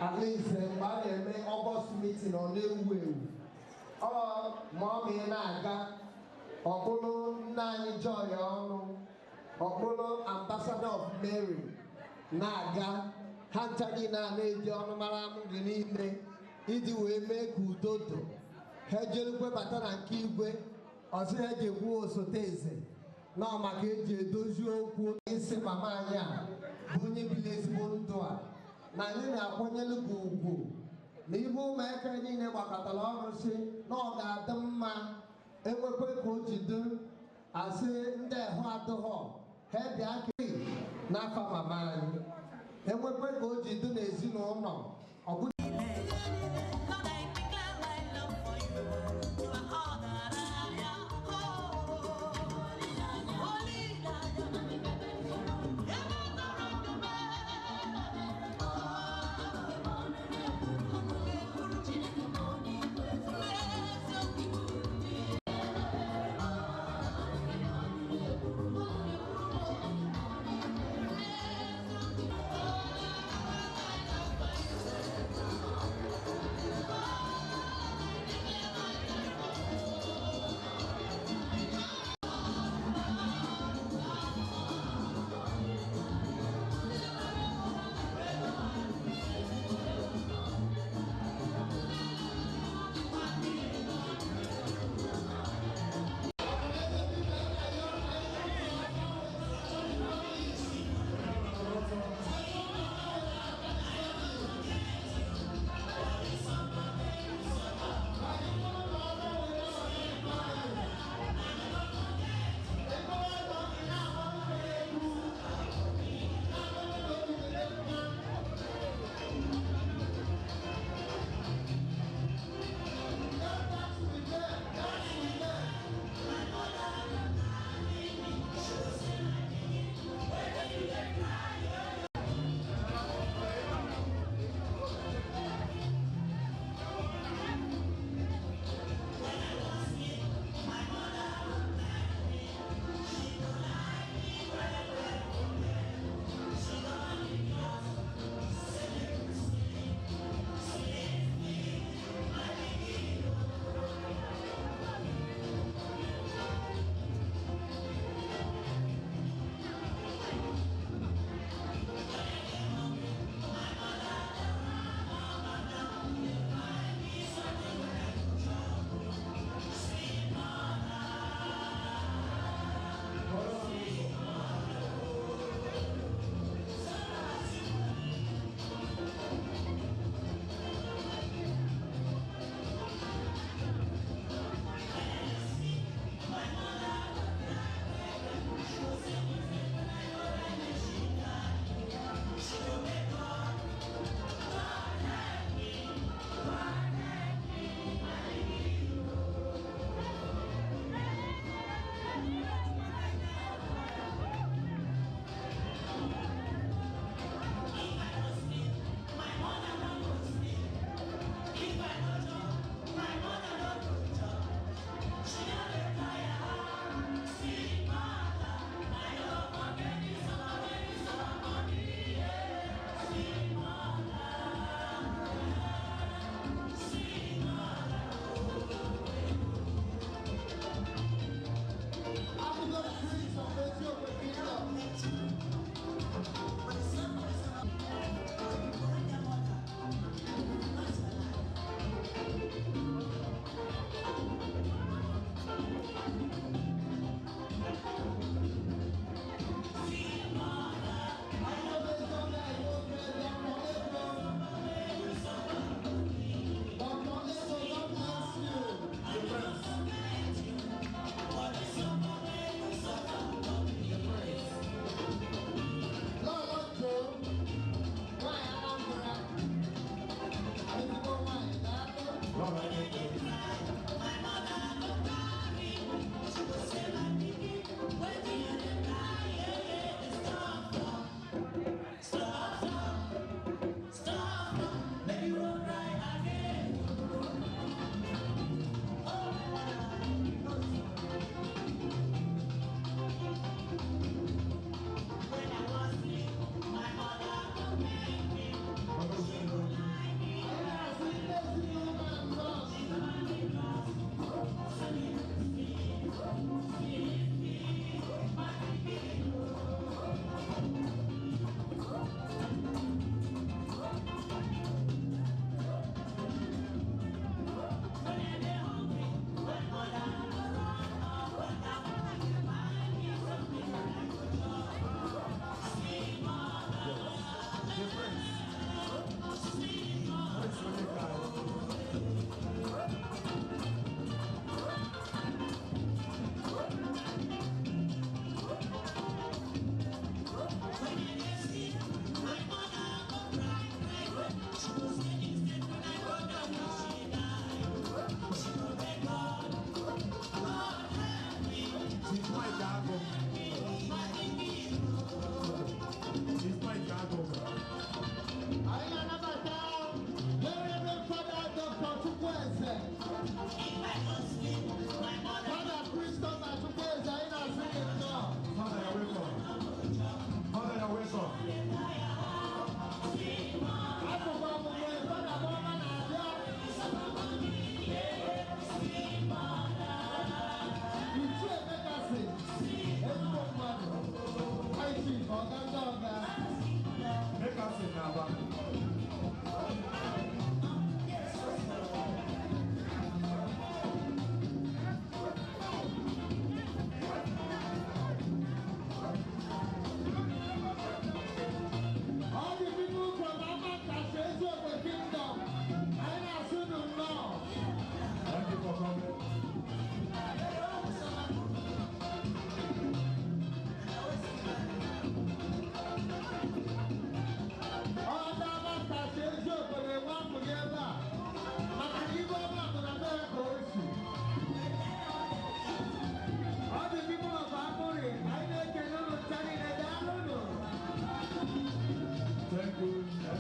At least mgbe a na-eme August meeting, ọ na-ewu ewu. Ọ ma ọ ma ị na-aga ọkpụrụ nna anyị Joy ọnụ ọkpụrụ Ambassador of Mary na-aga, ha ncha niile a na-eji ọnụ mara m gị niile iji wee mee ka udo do. Ha ejelukwe bata na nke igwe ọzọ, ha eji ekwu osote eze nọ maka eji edozi okwu. Isi mama anyị a bụ onye biri ezigbo ndụ a na anyị na-akwanyere gị ugwu na ibe ụmụaka niile gbakọtara ọnụ si na ọ ga-adị mma enwekwe ka o ji dị asị ndị ehụ adịghọ ha bịa kiri n'afa mama anyị, enwekwe ka o ji dị n'ezinụlọ ọ bụ. Lord, I declare my love for you. You are all that I am. Holy, holy,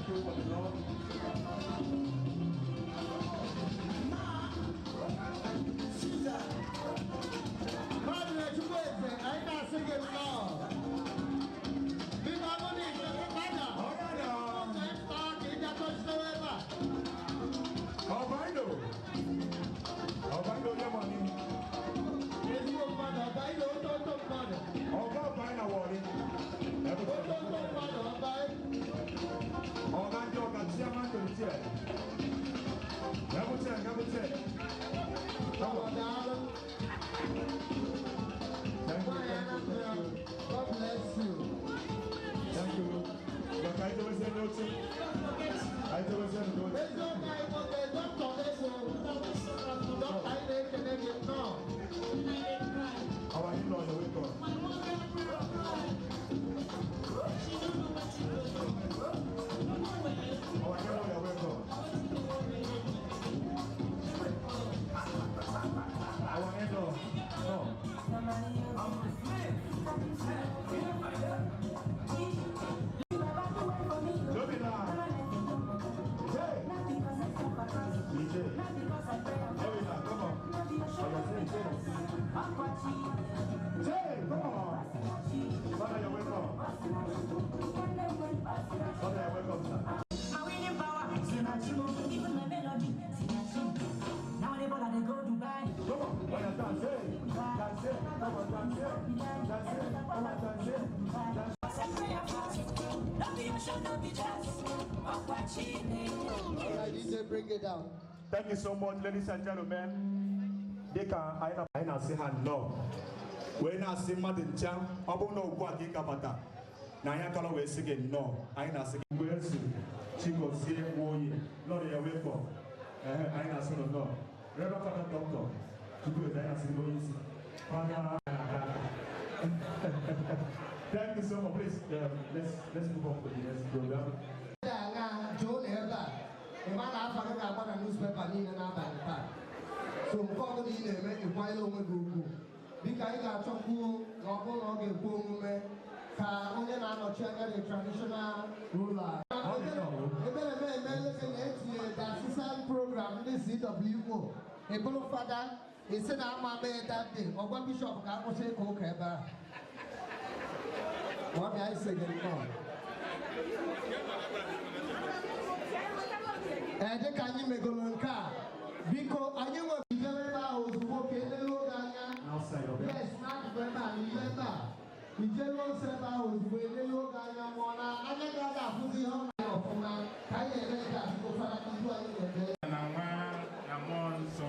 Thank you for the love. Mmadụ na-echukwu eze, anyị na-asị gị nnọọ. Biko, ọ bụrụ na ị chọrọ ịgbada, ụzọ ịpụta ka ị bịa tọchitewe ebe a. Ọbaino. Ọbaino onye money. Ezigbo mmadụ, ọba ile ototo mmadụ. Ọga Ọbaino wọrị. Ototo mmadụ, ọba Ọga ndị ọga chairman to the chair. Gabuche, gabuche. Ọba daalụ. Thank you, Nwaanyị thank you, Anambra, thank you. God bless you. Thank you. Maka anyị dobezie n'oche. Anyị dobezie n'oche. Eziokwu anyị nwoke, Dọkịta Ego, dọkịta anyị na-ekele gị nnọọ. Our in-law, you're welcome. Our in-law, you're welcome. Our in-law, no. No be lie. Hey. DJ. No be lie, come on. Oya, say, say. Say, come on. Father, you're welcome. Father, you're welcome, sir. My winning power, even my melody, now they ball they go Dubai. Come on, oya, dance, hey. Dance, hey. Come on, dance, hey. Dance, hey. Come on, dance, hey. Dance. All right, DJ, bring it down. Thank you so much, ladies and gentlemen. Dịka anyị na-asị ha nnọọ wee na-asị mmadụ ncha, ọ bụrụ na ugbu a ka ị ka bata na anyị akala wee sị gị nnọọ, anyị na-asị gị mgbe ezu Chigozie Nwoye lọrọ ya wekọ. Ehe, anyị na-asị nụ nnọọ. Reverend Father Doctor Chukwueze, anyị na-asị gị onye isi Father. Thank you so much. Please, let's move on to the next program. Ndị aṅa jụụ na ebe a, ị ma na afa gị ga-agba na newspaper niile n'abalị taa. So nke ọbụla ị na-eme, ịkwanyere onwe gị ugwu. Biko, anyị ga-achọkwu na ọ bụrụ na ọ ga-ekwe omume ka onye na-anọchi anya the traditional ruler. Ebere m emeela gị na etinye the assistant program ndị CWO. Ị bụrụ fada, ị sị na ama mee that day, ọgwa bishọp ka akwụsị ịka ụka ebe ahụ. Ma ọ bịa ise gị nnọọ. Ee, dịka anyị megoro nke a, biko anyị nwere ijebe ebe ahụ ozugbo ka elele oge anya. Outside of it. Yes, n'akụkụ ebe a na ile ebe a, ijebe ose ebe ahụ ozugbo elele oge anya, ma ọ na anya ga-ada afụzi ihe ọ na ọfụma ka anyị na-eme nke a. Biko fara ihu anyị na-eme. Na nwa na mmụọ nsọ.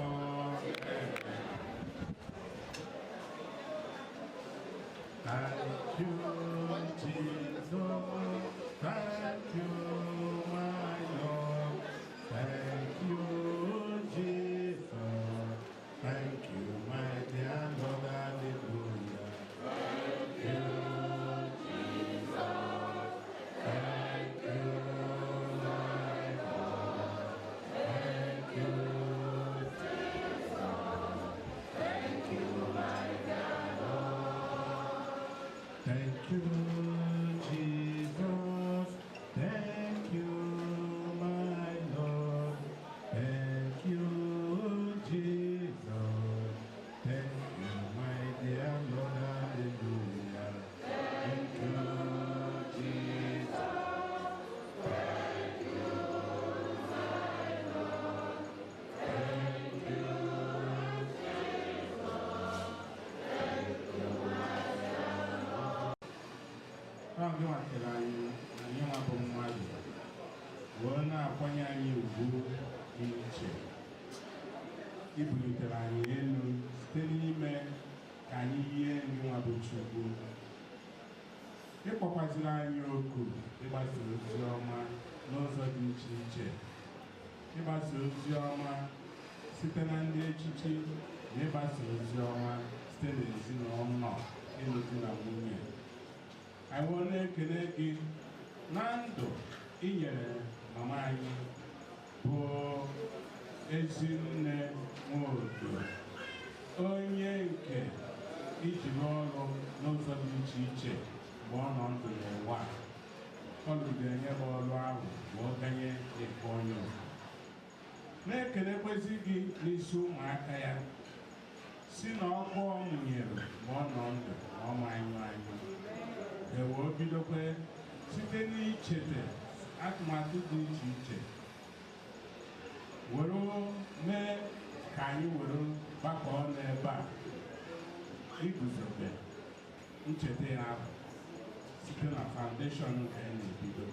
Thank you, Jesus. Thank you, my Lord. Thank you, Jesus. Thank you, my dear Lord. Hallelujah. Thank you, Jesus. Thank you, my Lord. Thank you, Jesus. Thank you, my dear Lord. Thank you, Jesus. Thank you, my Lord. Thank you, Jesus. Thank you, my dear Lord. Hallelujah. Thank you, Jesus. Thank you, my Lord. Thank you, Jesus. Thank you, my dear Lord. Ọ gị nwa kere anyị, anyị nwa bụ mmadụ, wee na-akwanye anyị ugwu dị iche. I bulitere anyị elu site n'ime ka anyị yie ndị nwa bụ Chukwu. Ịkpọkwaziri anyị oku ịgbasa ozi ọma n'ụzọ dị iche iche, ịgbasa ozi ọma site na ndị echichi na ịgbasa ozi ọma site n'ezinụlọ ịlụ di na nwunye. Anyị wee na-ekele gị na ndụ i nyere mama anyị bụ Ezinne Nwodo, onye nke iji rụọ ọrụ n'ụzọ dị iche iche mgbe ọ nọ ndụ n'ụwa. Ọ lụgidere nye bụ ọrụ ahụ ma ọ ganye n'ịkpọ onye ọzọ. Na-ekelekwezi gị n'isi ụmụaka ya si na ọkụ ọ mụnyere ma ọ nọ ndụ ma ọ ma anyụ anyụ. E wee bidokwe site n'ichete atụmatụ dị iche iche were mee ka anyị were gbakọọ n'ebe a iguzobe ncheta ya ahụ site na foundation nke anyị na-ebido.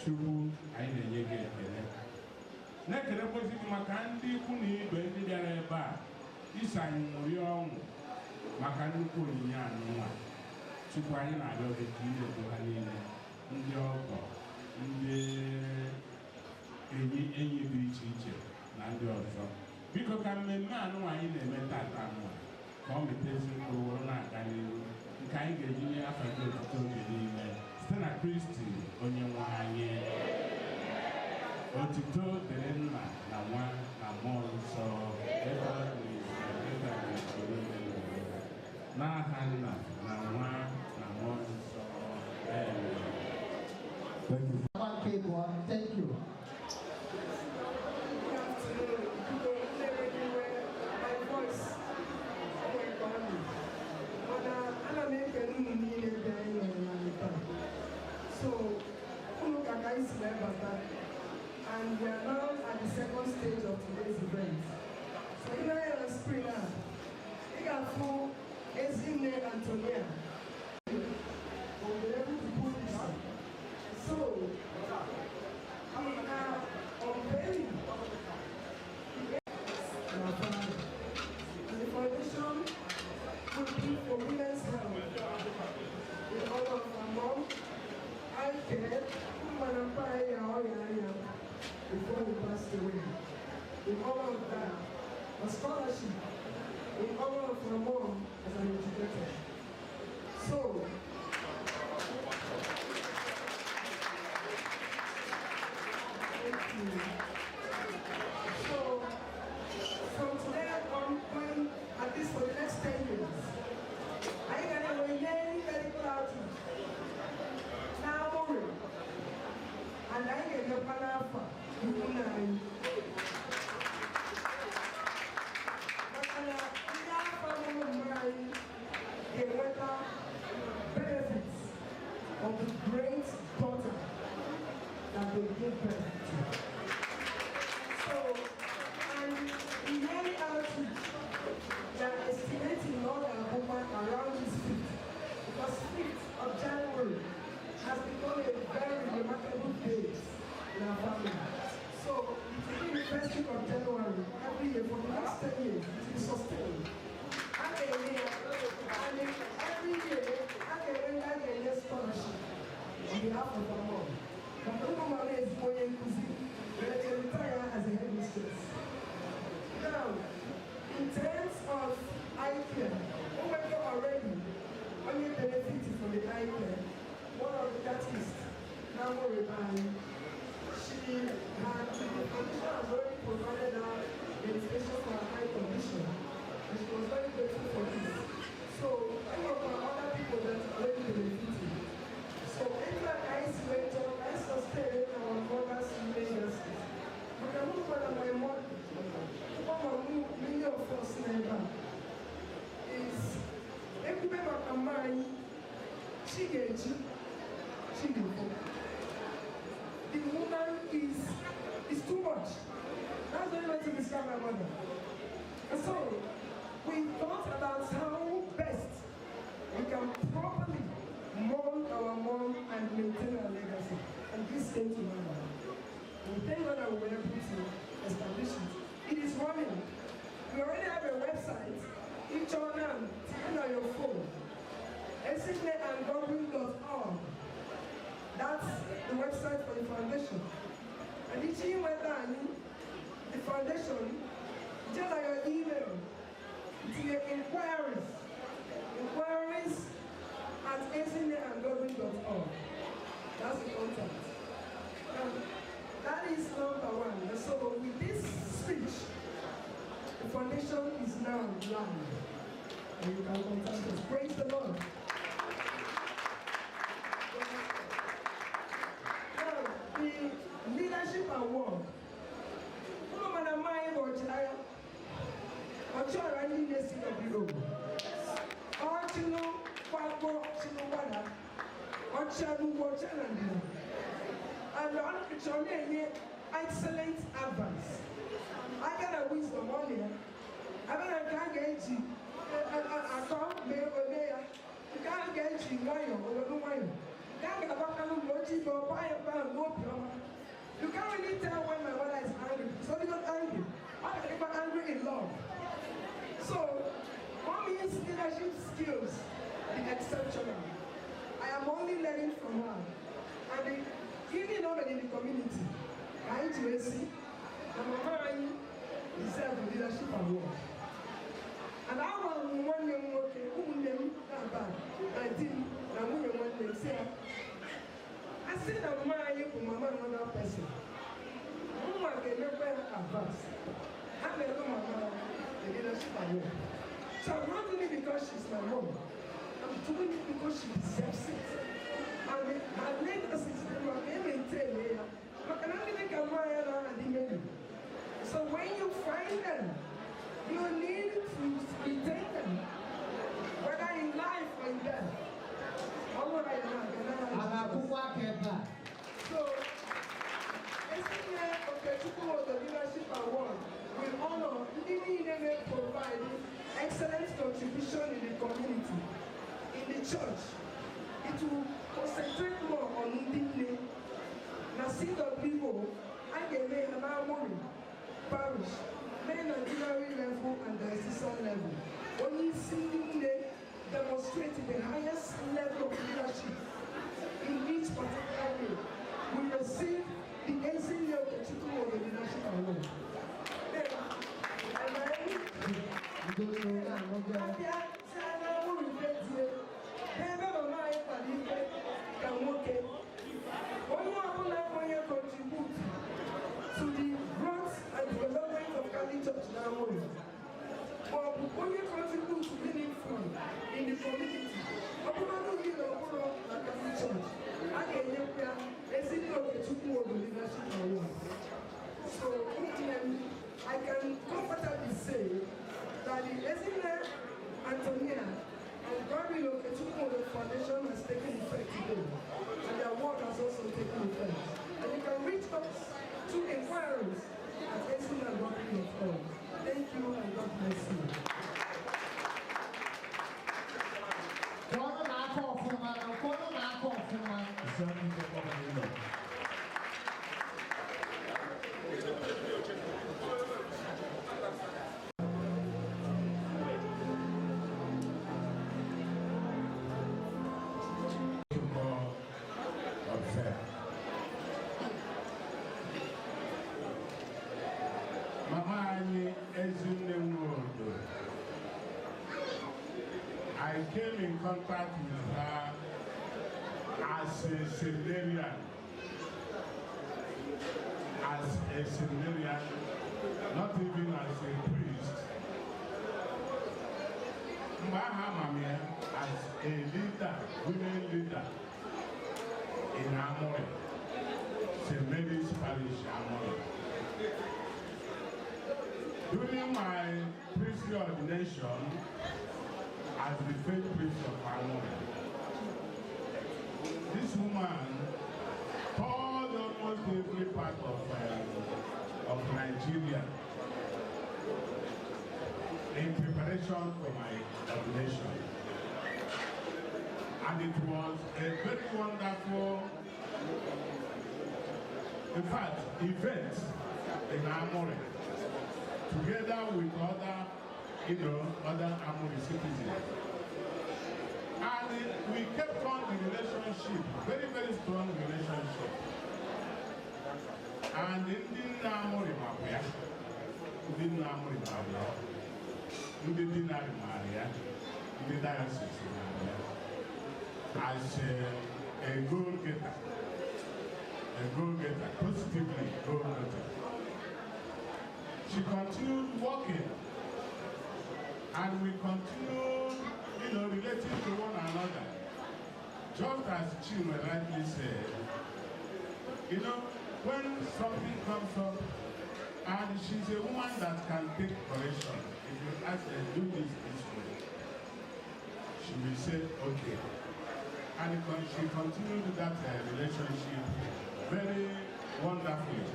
Chukwu, anyị na-enye gị ekele, na-ekelekwezi gị maka ndị ikwu na ibe ndị bịara ebe a iso anyị ṅụrie ọṅụ maka nnukwu onyinye anụnwa. Chukwu, anyị na-arịọ gị ka ị na-edo ha niile, ndị ọgọ, ndị enyi enyi dị iche iche na ndị ọzọ. Biko, ka mmemme anụnwa anyị na-eme tata anụnwa ka ọ mịta ezi mkpụrụ were na-aga n'ihu, nke anyị ga-eji nye afa gị otuto oge niile site na Kristi onye nwe anyị. Otuto dịrị Nna na Nwa na Mmụọ Nsọ, ebe ọ dị ebe a na-esoro. N'aha Nna na Nwa na Mmụọ Nsọ, amen. Thank you. Nke abụọ, thank you. Good afternoon. Biko, na-enweghị iwe, my voice enweghị ka ọ dị. Mana ana m ekele unu niile bịa ịnọnyere anyị taa. So, unu ka anyị si wee bata. And we are now at the second stage of today's event. So, ị na-anya na screen a, ị ga-afụ Ezinne Antonia. We'll be able to put this. So, we are unveiling our father. And the foundation will be for women's health. In honor of our mom, I care, before he passed away. In honor of that, a scholarship in honor of our mom as an educator. So, thank you. So, from today on, going at least for the next 10 years, I can have a yearly medical outreach. Now, worry. And I get the panafa, you know. Maka na ndị afa mụrụ mgbe anyị ga-enweta benefits of the great daughter that they give birth to. So, and the yearly outreach, they are estimating more than around this 5th, because 5th of January has become a very remarkable date in our family. So, it will be the first week of January every year for the next 10 years. It will be sustained. And every year, a ga-enye scholarship on behalf of our mom. Maka ụmụ mama ezigbo onye nkụzi were retire as a headmistress. Now, in terms of eye care, Omega already only benefit from the eye care. One of the catechists, Namo Rebani, she had, the foundation has already provided her medication for her eye condition, and she was very grateful for this. So, any of our other people that are already benefiting. So, anytime I see went on, I sustain our mother's legacy. Maka mụ gwara my mother, ụmụ mụ many of us n'ebe a, is ekwube maka mma anyị, chi ga-eji, chi ga-efo. The woman is too much. That's the only way to describe my mother. And so, we thought about how best we can properly mourn our mom and maintain our legacy. And this came to mind. We thank God that we were able to establish it. It is running. We already have a website. Each on tinye on your phone. Ezinneandgodwin.org. That's the website for the foundation. And each email the foundation, just like your email, to your inquiries, inquiries@ezinneandgodwin.org. That's the contact. Now, that is number one. And so with this speech, the foundation is now live. And you can contact us. Praise the Lord. Leadership Award. Ụmụ mana mma anyị bụ ọchịagha. Ọchịọra niile CWO. Ọchịnụ gbagbo chịnụ gbada. Ọchịa n'ugwu ọchịa na ndịda. And ọ na-achọ na-enye excellent advice. Abịa na wisdom ọ na ya. Abịa na nke a ga-eji akọ mee ome ya. Nke a ga-eji nwayọọ owelu nwayọọ. Nke a ga-agbakalụ mgbe oji ibe ọgba ya mgbe ahụ n'obi ọma. You can't really tell when my mother is angry. So they got angry. Ọ ga-adịkwa angry in love. So, mommy's leadership skills be exceptional. I am only learning from her. And the giving of in the community, ka anyị ji wee sị na mama anyị deserve a leadership award. And agwara m nwanne m nwoke, ụmụnne m na-aba na di m na nwunye nwanne m sị ya, a sị na mama anyị bụ mama another person. Mma ga-emekwa ya advance. Ha na-elu mama the leadership award. So I'm not doing it because she's my mom. I'm doing it because she deserves it. And her legacy is maintain ya. Maka na ndị dịka nwaanyị na-adị many. So when you find them, you need to retain them, whether in life or in death. Ọ bụrụ na ya na-aga A na-akwụkwọ aka ebe a. So, Ezinne Okechukwu Nwodo Leadership Award will honor ndị niile na-provide excellent contribution in the community, in the church. It will concentrate more on ndị nne. Na CWO, a ga-eme ya na Amuri Parish, mee na Nigerian level and diocesan level. Onye isi ndị nne demonstrate the highest level of leadership in each particular way will receive the Ezinne Okechukwu Nwodo Leadership Award. Then, and then, Ndị nne na-anọgide. abịa si na Amuri fetie, n'ebe mama anyị kpara ife ka nwoke, onye ọbụla bụ onye contribute to the growth and development of Catholic Church na Amuri, ma ọ bụ onye contribute meaningfully in the community, ọ bụrụ gị na ọ bụrụ na Catholic Church, a ga-enyekwa ya Ezinne Okechukwu Nwodo Leadership Award. So, ụmụnne m, I can comfortably say that the Ezinne Antonia and Godwin Okechukwu Nwodo Foundation has taken effect today, and the award has also taken effect. And you can reach us through inquiries at ezinnegodwin.org. Thank you and God bless you. Kwọrọ na-aka ọfụma, kwọrọ na-aka ọfụma. Isi aka ike kpọrọ n'ụlọ. Protocol observed. Mama anyị Ezinne Nwodo, I came in contact with her as a seminarian, as a seminarian, not even as a priest. Mgbe ahụ ama m ya as a leader, women leader in Amuri, St. Mary's Parish, Amuri. During my priestly ordination as the faith priest of Amuri, this woman toured almost every part of Nigeria in preparation for my ordination. And it was a very wonderful, in fact, event in Amuri, together with other Amuri citizens. And we kept on the relationship, very, very strong relationship. And ndị nne Amuri makwa ya, ndị nne Amuri mara ya, ndị deanery mara ya, ndị diocese mara ya, as a goal-getter, a goal-getter, positively goal-getter. She continued working, and we continued, relating to one another. Just as Chinwe rightly said, When something comes up, and she's a woman that can take correction. If you ask her, do this this way, she will say, okay. And she continued that relationship very wonderfully.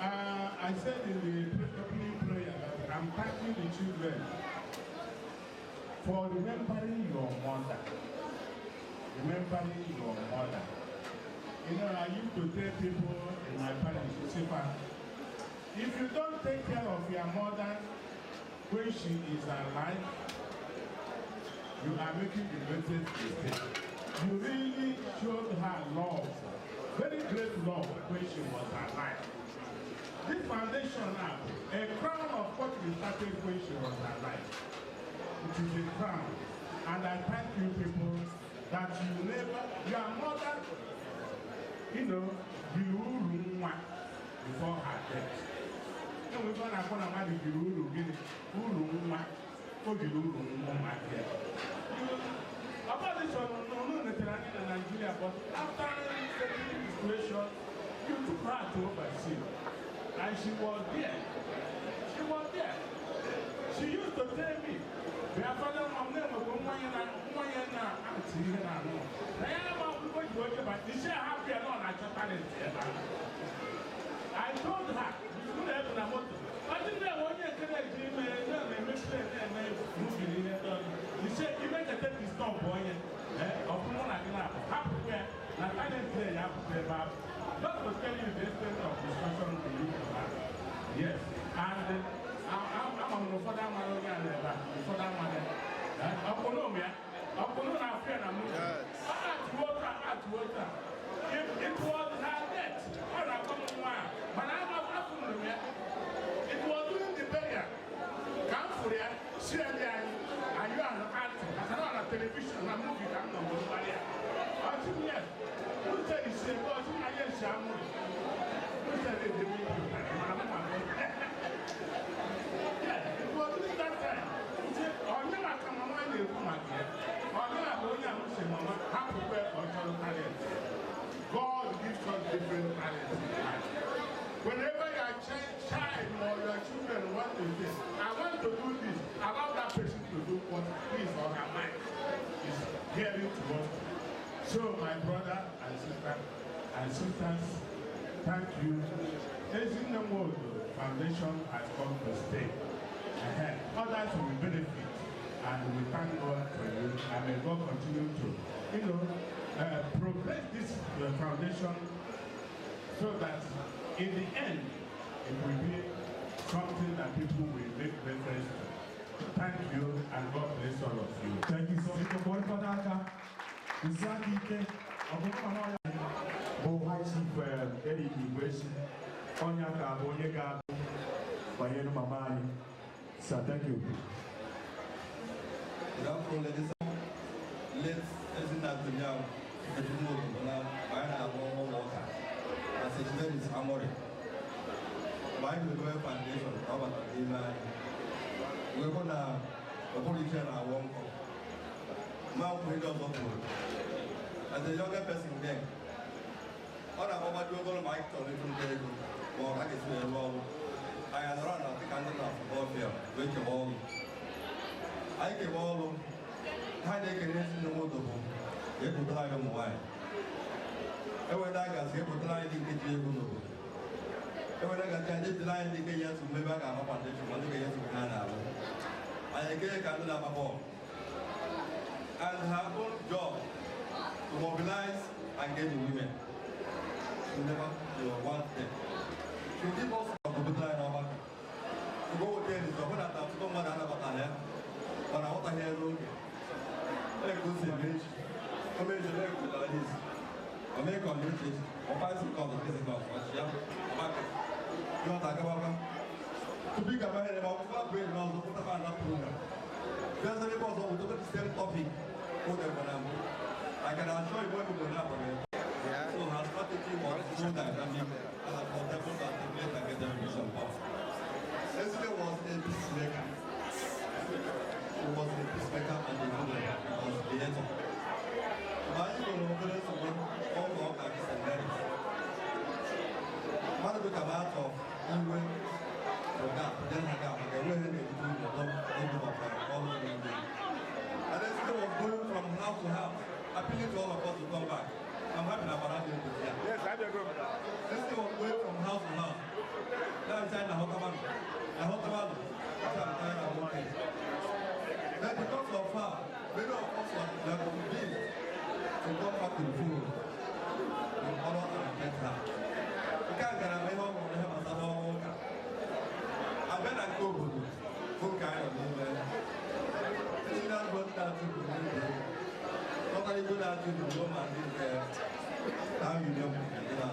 I said in the opening prayer that I'm thanking the children for remembering your mother. Remembering your mother. You know, I used to tell people in my parish, if you don't take care of your mother when she is alive, you are making the greatest mistake. You really showed her love, very great love when she was alive. This foundation now, a crown of what we started when she was alive. It is a crown. And I thank you people that you never, your mother, you know, you before her death. And we're going to go to about this one, no, in Nigeria, but after settling the situation, you took her to overseas. And she was there. She was there. She used to tell me, we are father, mom, never go 1 year now, I told her, I didn't know what you You said, you make a take this stop, boy. That was telling you the extent of discussion we used to have. Yes. And I'm on the father man, the father man. It was her death. It was during the burial. Come for you, see and you are an actor. I on a television, a movie, I'm not going to I said, yes. Who said it's a boy? Who said it? Yes, it was during that time. He said, oh, never come on, God gives us different talents in life. Whenever your child or your children want to say, I want to do this, allow that person to do what his or her mind is gearing towards. So, my brother and sister and sisters, thank you. Ezinne Nwodo Foundation has come to stay. Others will benefit, and we thank God for you, and may God continue to, you know, progress this foundation so that in the end, it will be something that people will make reference to. Thank you, and God bless all of you. Thank you so much. Bụ High Chief Eric Igweshi, onye aka bụ onye ga-abụ banyere mama anyị. Sir, thank you. Good afternoon, ladies. Late Ezinna Antonia Nwodo bụ na anyị na-arụ ọrụ ụlọ ụka na St. Mary's Amori. Mgbe anyị mebere foundation ka ọ batara n'ime anyị, wee hụ na ụbụrụ ike na-awọ nkọ. Ma nkwu ndị ọzọ kwuru, as a younger person then, ọ na-agbagbaji ogolo ma anyị chọrọ ịchụ nta ego ma ọ gaghị esi wee rụọ ọrụ. Anyị anọrọ na dịka ndị na football field wee kewa ọrụ. Anyị kewa ọrụ, ha na-ekele Ezinne Nwodo bụ ka ebutere anyị ụmụ nwaanyị. Ewere agasị ebutere anyị ndị nke ji ego n'obodo. Ewere agasị anyị ejiri anyị ndị nke nye nsogbu ebe a ga-ama foundation ma ndị ga-enye nsogbu ha na-arụ. Anyị ekele ka ndị na-agba bọọlụ. And her own job to mobilize and get the women. She never want them. She give us obodo anyị n'ọgbakọ. Mgbe o wetara n'izu, ọ bụla ọtụtụ mmadụ anabatara ya, mana aghọtaghị ya n'oge. Ka o si eme echi, o meji ole ekwutara n'isi. O mee ka ọ na-eche echi, ọ five seconds, three seconds, ọ chị ya, ọgbakọ. Ihe ọ na-agabakwa. Tupu ị gaba here, ma ọkpụkpọ abụọ eri n'ọzọ, pụtakwa na program. There's a report of the same topic. I can assure you, when we go now, so her strategy was so dynamic and affordable to articulate and get them some power. Ezinne was a peacemaker. She was a peacemaker and a good conciliator. Mgbe anyị nwere obere nsogbu ụlọ ụka St. Mary's, Out of iwe for gap, then her gap, and enweghị na-ebute ụlọ n'oge maka ọrụ niile. And then still was going from house to house, appealing to all of us to come back. I'm happy that Bala didn't go there. Yes, I'm your group. This thing was going from house to house. Now it's time to Hotamanu. Hotamanu. Then because of her, many of us were convinced to come back to the fold in honor and respect her. Nke a gara m ihe ọ mụrụ ihe gbasara ọrụ ụka. Abịa na nke obodo bụ nke anyị nọ n'ime. Ndị na-agụ ndị na-atụ bụ ndị kọtara ego na-atụ bụ ma ndị nke town union ndị na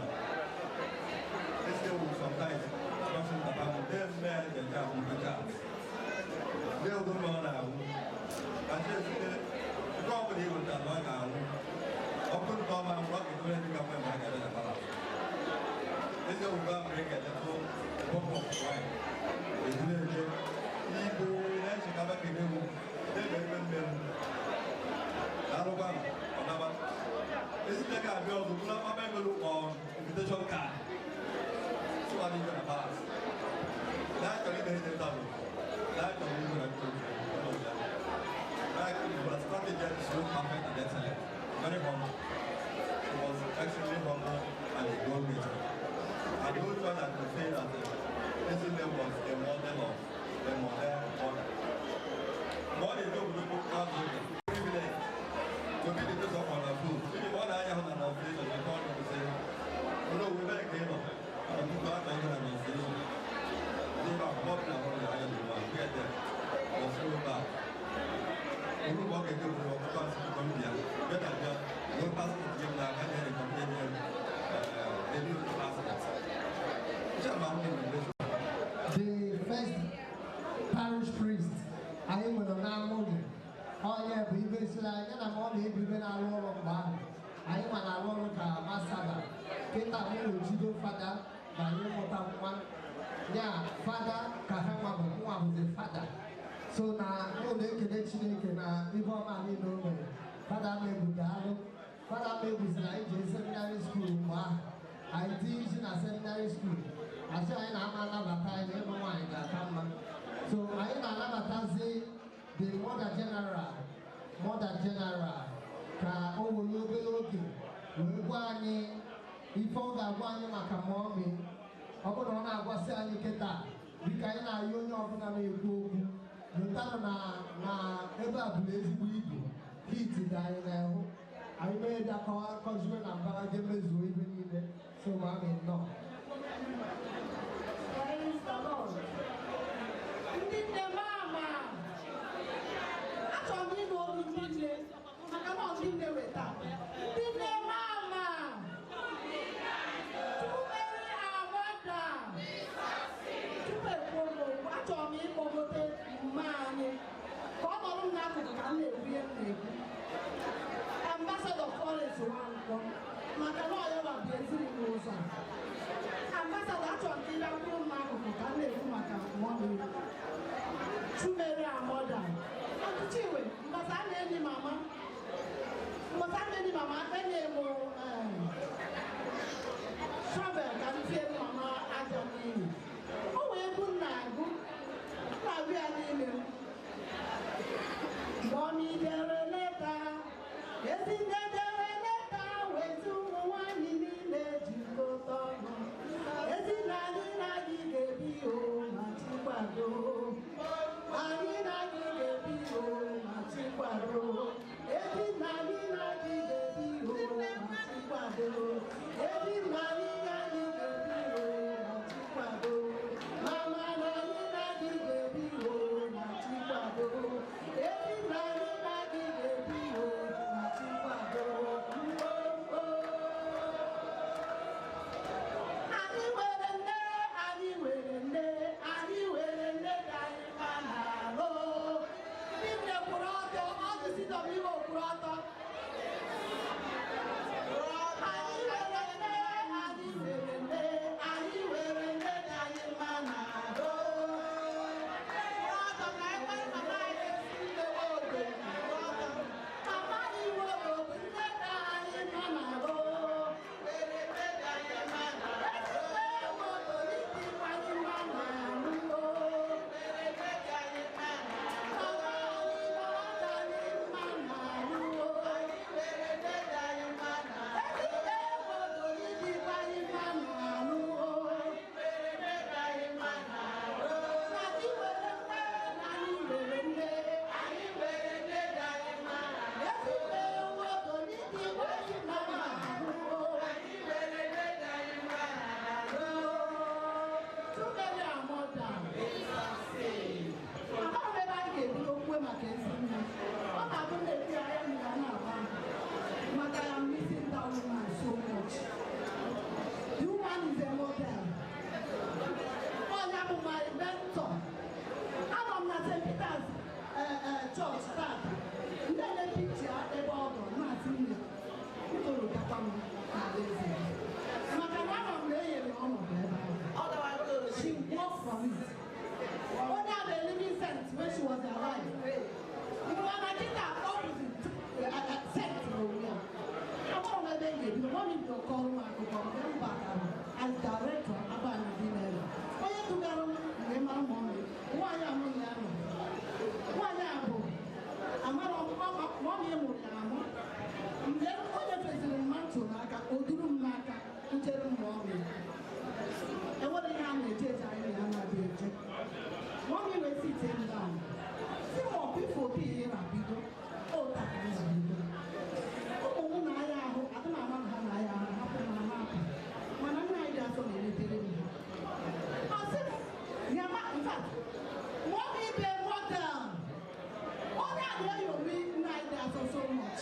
This thing will sometimes question the Bible. They men they can be better. They don't know now. I just the company would have one now. Open come and work in the government like that. This is will go and break a little pump of wine. It's really Igbo na-echekaba kenewu na-eme mmemme arụgba ọnaba ezite ga-abịa ọzọ bụla mama emelu on invitation card so adị na pass na-achọrọ ime ihe nta bụ na-achọrọ ime na ndị otu strategy is so perfect and excellent, very humble. She was extremely humble and a goal-getter. And no one that could say that Ezinne was a model of a model mother. Mgbe ọ na-eje obodo bụ privilege to be the person on the food. If you want to hire on an station, you call them to say, "No, we better get up." And people are going to an station. They are popular on the island. Get there. Or so back. Uru ma ọ ga-eje obodo ọkụkọ asị Colombia, bịa na bịa, nwee passport gị na aka na recommend ya new passport. The first parish priest anyị nwere n'Amụghị onye bụ ibe siri anyị na ma ọ na-ebu ibe na-arụ ọrụ mgbe ahụ anyị ma na-arụ ọrụ ka masaba kịta mụ na-ejigo fada ma anyị mụta nwa ya fada ka ha nwa bụ nwa bụzi fada so na mụ na-ekele Chineke na ibe ọma niile o mere. Fada Amegbu daalụ. Fada Amegbu siri anyị jee seminarị skuul mgbe ahụ anyị tinye isi na seminarị skuul asị anyị na-ama anabata anyị na ịlụ nwaanyị ga-aka mma. So anyị na-anabatazi the mother general ka o were obere oge wee gwa anyị ife ọ ga-agwa anyị maka mọmị. Ọ bụrụ na ọ na-agwasị anyị kịta dịka anyị na-ayọ onye ọbụla na-ekwu okwu lụtanụ na ebe a bụrụ ezigbo ibu hit dị anyị n'ahụ anyị mee bịa kọziwe na mbara je mezuo ibe niile. So mami nnọọ. Praise the Lord. Ndị nne m ama achọrọ m ịnụ olu ndị nne maka na ọ ndị nne weta. Ndị nne m ama Tumeri Amada tupu ekwuo m okwu achọrọ m ịkpọgote mma anyị ka ọ nọrọ m n'akụkụ ka m na-ekwu ihe m na-ekwu. Ambassador Florence Nwankwo maka na ọ ya bụ eziri m ụzọ a. was alive. Mana kịta ọ bụzi sect n'onwe ya. Agbọrọ m ebe m ga-ebido, mọmi bido kọrọ m akụkọ mgbe m batara as director Agbani dị n'elu. Onye dugara m mgbe mara mọmi, nwaanyị a mụ na ya nọ. Nwaanyị a bụ amara mọmi mụrụ ya amụ. Mgbe o nyefesịrị m mantle n'aka, o duru m n'aka, nchere m mọmi. Enwere ihe a na-eje eje anyị na ya na-abịa eje. Mọmi wee sit him down. Si ma ọ bụ ife obi ihe na-abido, o takịrị na-abido. Ụmụ m na-aya ahụ, adị m ama na ha na-aya ahụ, hapụ m ha na-apụ. Mana nna anyị dị asọ na-eletere m ha. Ọ sị m, ya ma, in fact, mọmi be model. Onye a na-eyomi nna anyị dị asọ so much.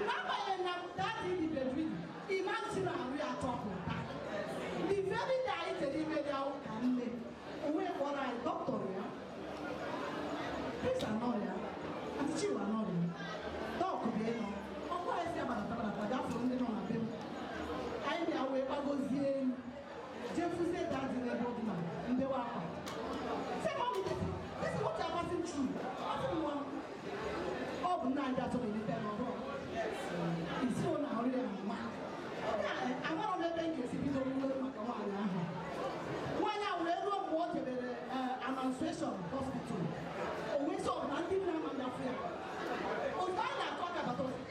N'agbanyeghị na daddy dị bedridden, imagine arụ ya chọpụta. The very day anyị chere ime dị ahụ ka nne, onwe kpọrọ anyị dọkịta ya. Prince anọ ya, Aunty Chinwe anọ ya, Dọk bịa ịnọ, ọkwa anyị si agbadata agbadata gafere ndị nọ na be m. Anyị bịa wee gbagozie elu, jefuzie daddy n'ebe ọ dị na mbewe akwa. Say, "Mommy, this is what you are passing through." Ọ sị m, "Nwa m, ọ bụ nna anyị atọ na-eleta ya n'ọrụ. Isi ọ na-arụ ya mma." Amarọ m ebe m ga-esi bido ruo maka nwaanyị ahụ. Nwaanyị ahụ wee ruo mgbe o jebere Annunciation Hospital. O wee sị ọ bụ na ndị nne ama ndafụ ya. Ozugbo anyị na-akọ aka bata ọ sị,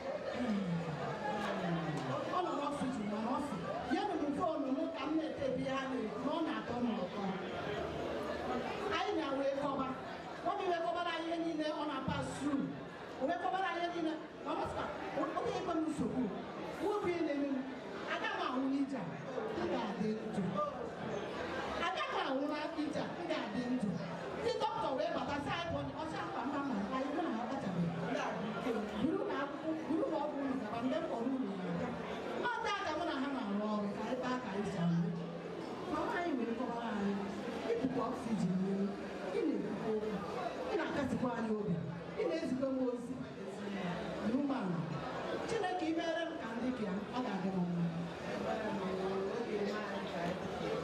ọ nọ n'oxygen mana ọ sị, "Nye m phone m ka m na-etebi ihe ha na-ekwu na ọ na-atọ m ụtọ." Anyị na wee kọba. Mọmi wee kọbara anyị ihe niile ọ na-pass through. O wee kọbara anyị ihe niile. Mama sịkwa, ọ ga-ekwe m nsogbu. Nwoke ihe na-eme m, aga m anwụ n'ije a, m ga-adị ndụ. Aga m anwụ na ije a, m ga-adị ndụ. Ndị dọkịta wee bata sị anyị pụọ, ọsị akwa mma mma, anyị hụ na ha akpachabeghị. Buru na akwụkwọ, buru na ọgwụ unu gaba, mgbe m kpọrọ unu na-abịa. Ọ dị aka mụ na ha na-arụ ọrụ ka anyị kpaa ka anyị si arụ. Mama anyị wee kọwara anyị, ikuku oxygen n'elu, ị na-ekwukwa okwu, ị na-akasikwa anyị obi, ị na-ezikwa m ozi. Dị umeala. Chineke imere m ka ndị ka ya, ọ ga-adị m mma.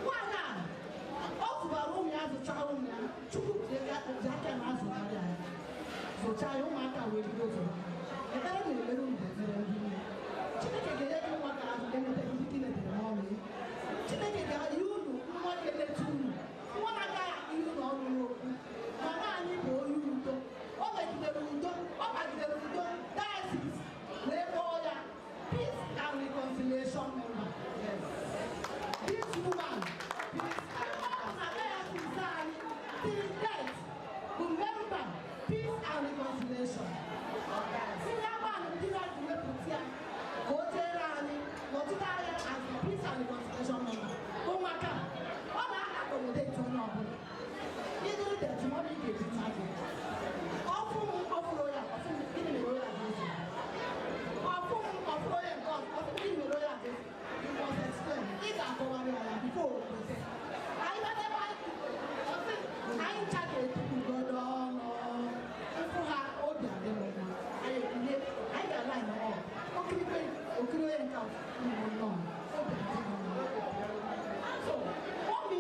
Nwaanyị a, ọ zụbara ụmụ ya, zụchara ụmụ ya, Chukwu ji aka ya na-azụgharị ya. Zụchaa ya, ụmụaka wee bido zụba. Ekpere na-ekpere unu bụ ekpere ndị nne. Chineke ga-enye gị nwa ga-azụ ga-enete gị dịka i netere m ọrụ ya. Chineke ga-enye unu nwa ga-eleta unu. Nwa na-agaghị akpị unu ọnụ n'okwu. Mama anyị bụ onye udo. O megidere udo, ọ bagidere udo, diocese wee kpọọ ya Peace and Reconciliation member. This woman, peace and na diocese anyị till death bụ member Peace and Reconciliation. Ndị Agbani ndị na-ji wepụta ya ka o chere anyị n'ọtụtụ ahịa as the Peace and Reconciliation member. Bụ maka ọ na-accommodate onye ọbụla. Ịdịrị dirty, mọmi ga-ejicha gị. Ọfụ m ọfụrụ ya, ọfụ m gịnị mere onye a ga-esi? Ọfụ m ọfụrụ ya nke ọzọ, ọfụ m gịnị mere onye a ga-esi? You must explain. Ị ga-akọwarị ya before o kwete. Anyị bata ebe anyị ọ sị, anyị ncha ga-etukwugodo ọnụ. Mfụ ha obi adị m mma. Anyị ebilie, anyị ga-ala anyị ọ. Okirikwe, okiri onye nke ọzọ, ụmụ nnọọ, obi adị m mma. So, mọmi,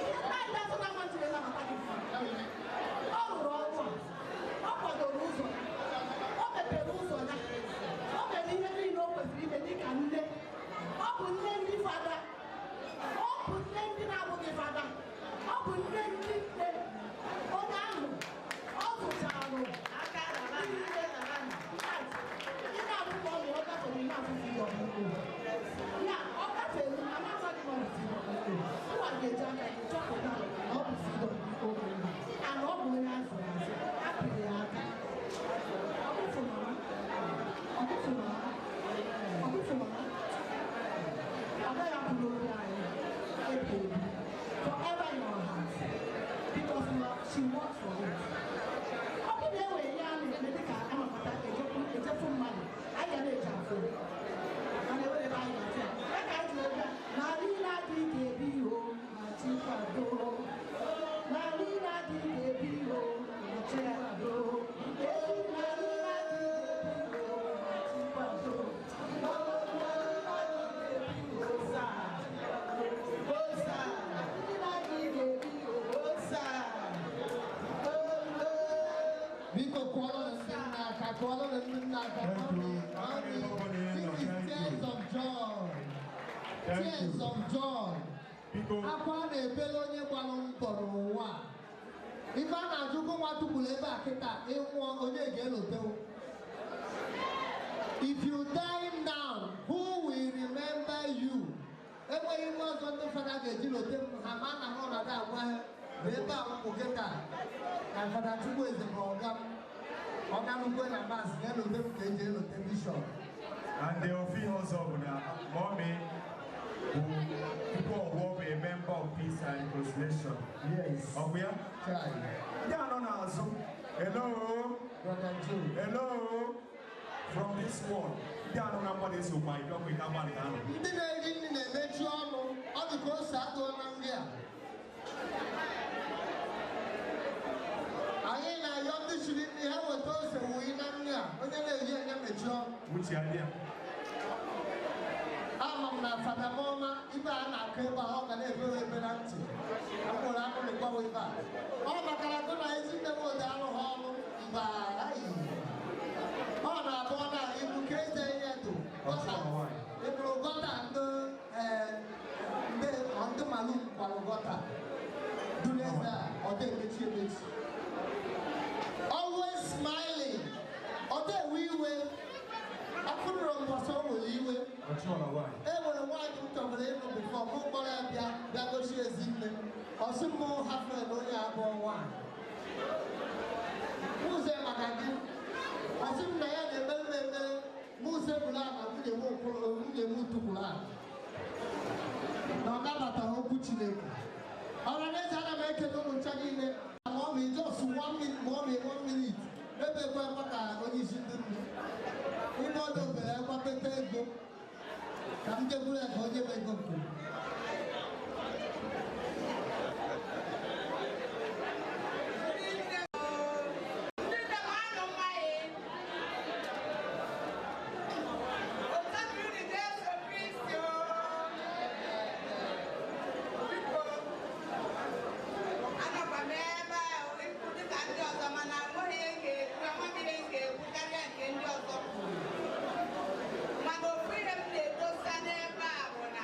ihe ndị anyị ga-asụ na mma nabata gị. Ọ rụrụ ọrụ a, ọ kwadoro ụzọ ya, o mepere ụzọ ya, o mere ihe niile o kwesịrị ime dịka nne. Ọ bụ nne ndị fada, ọ bụ nne ndị na-abụghị fada, ọ bụ nne ndị nne. Onye ahụ, ọ zụcharụ niile. Ị na-abụ ka ọ mere ọ gafere ị na-afụ CWO. Ya, ọ gafere ama amaghị na ọ bụ CWO. Ụwa ga-eji aka gị chọpụta na ọ bụ CWO member. And ọ bụ onye azụrụ azụ, a pịrị ya aka. Ọkụfụ mama, ọkụfụ mama, ọkụfụ mama. Ọ gaghị apụ n'obi anyị ebi ebi. Forever in our hearts. Because Biko kụọrọ ndị nna aka, kụọrọ ndị nna aka. Thank you. Mommy, this is tears of joy. Thank Tears you. of joy. Biko. Akwa na-ebele onye gbalụ mbọ n'ụwa. Ife a na-ajụkwa nwa tukwuru ebe a kịta ịnwụọ onye ga-elotewo. If you die now, who will remember you? Enweghị nwa ọzọ ndị fada ga-eji lote m ha ma na ha ọnọdụ agwa ha na ebe a m kwụ kịta na Fada Chukwueze bụ ọga m ọga m ukwe na mas na-elote m ka eji elote bishọp. And the ofi ọzọ bụ na mommy bụ tupu ọ bụ a member of Peace and Reconciliation. Yes. Ọ bụ ya? Chai. Ndị anọ n'azụ. Hello. Brother Joe. Hello. From this world. Ndị anọ na mgbada esokwa ịbịakwa ịta mmadụ ahụ. Ndị na-eri nri na-emechi ọnụ, ọ dị ka ose adụọ na nri a. Anyị na-ayọ ndị siri nri ha weta ose wuyi na nri a, onye na-eri enye mechie ọnụ. Uche adịa. Ama m na Fada Mọma ibe a na-akụ ebe a, ọ ga na-ebewe ebe na ntị. Akwụrụ anụ gbawa ebe a. Ọ maka na gụ na ezi nne m ode arụghị ọrụ mba ayi. Ọ na-abụ ọ na-ibu ka eze ihe dụ. Ịbụrụ gọta ndị ndị ndị malum kwalụ gọta. Duru eze a, ọ dị emechi emechi. Always smiling. Ọ dị ewe iwe. Afụrụrụ mbọsị o nwere iwe. Ọchụọla nwaanyị. E nwere nwaanyị m chọbara ịnụ bifọ mụ kpọrọ ya bịa bịa gosi ezinne. Ọ sị mụ hafere na onye abụọ nwaanyị. Mụze maka gị. Ọ sị m na ya na-emere m emere mụ sebụrụ ala nwunye m kwụrụ nwunye m tukwuru ala. Na ọ nabataghị okwu Chineke. Ọra na eze ana m ekele ụmụ ncha niile. Ma ọ bụ just one minute, ma ọ bụ 1 minute. Ebe ekwe ekwe ka onye isi ndị nne. Ime ọdụ obere ekwapeta ego. Ka m jekwuru ya ka onye m ego nke m. Ndị nne m anụ mmaghị. Otu dịrị Jesu Kristi o. Biko, anọkwa m ebe a ikwu dịka ndị ọzọ mana enweghị ihe m ga-ekwu, amaghị ihe m ga-ekwu karịa nke ndị ọzọ kwuru. Mana ofu ihe m na-edosa n'ebe a bụ na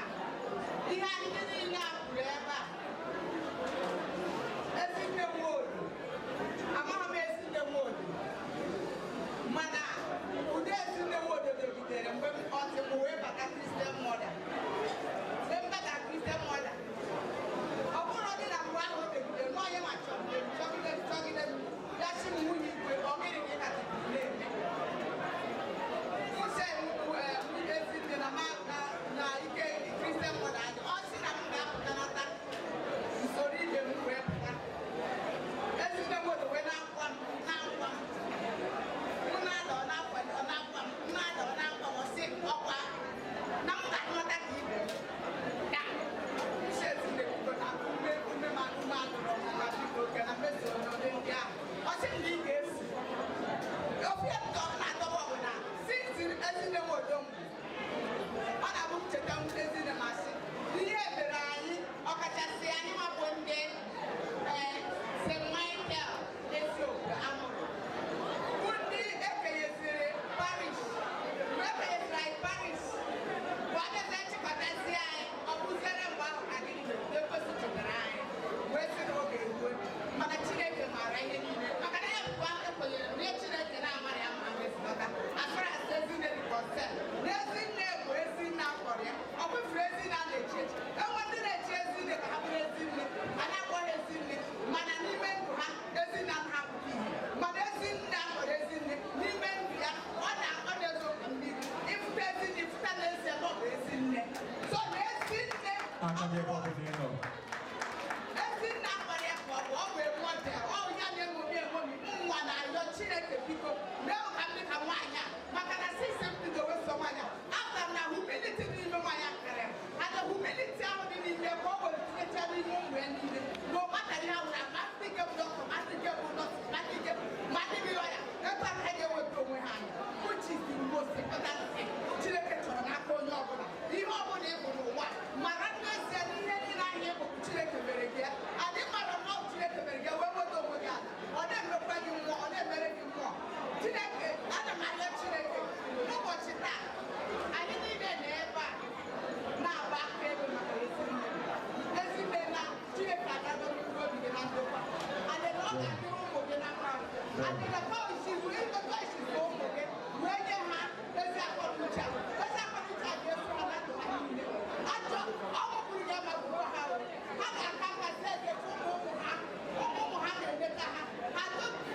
Adịna ka isi wee ịkọta isi ụmụ gị wee nye ha ezi akọnuche. Ezi akọnuche a ga-eso ha na ndụ ha niile. Ajọ ọnwụ gburu ya ma gbuo ha o. Ha ga-aka nka si eze ụmụ ụmụ ha. Ụmụ ụmụ ha ga-eleta ha. Ha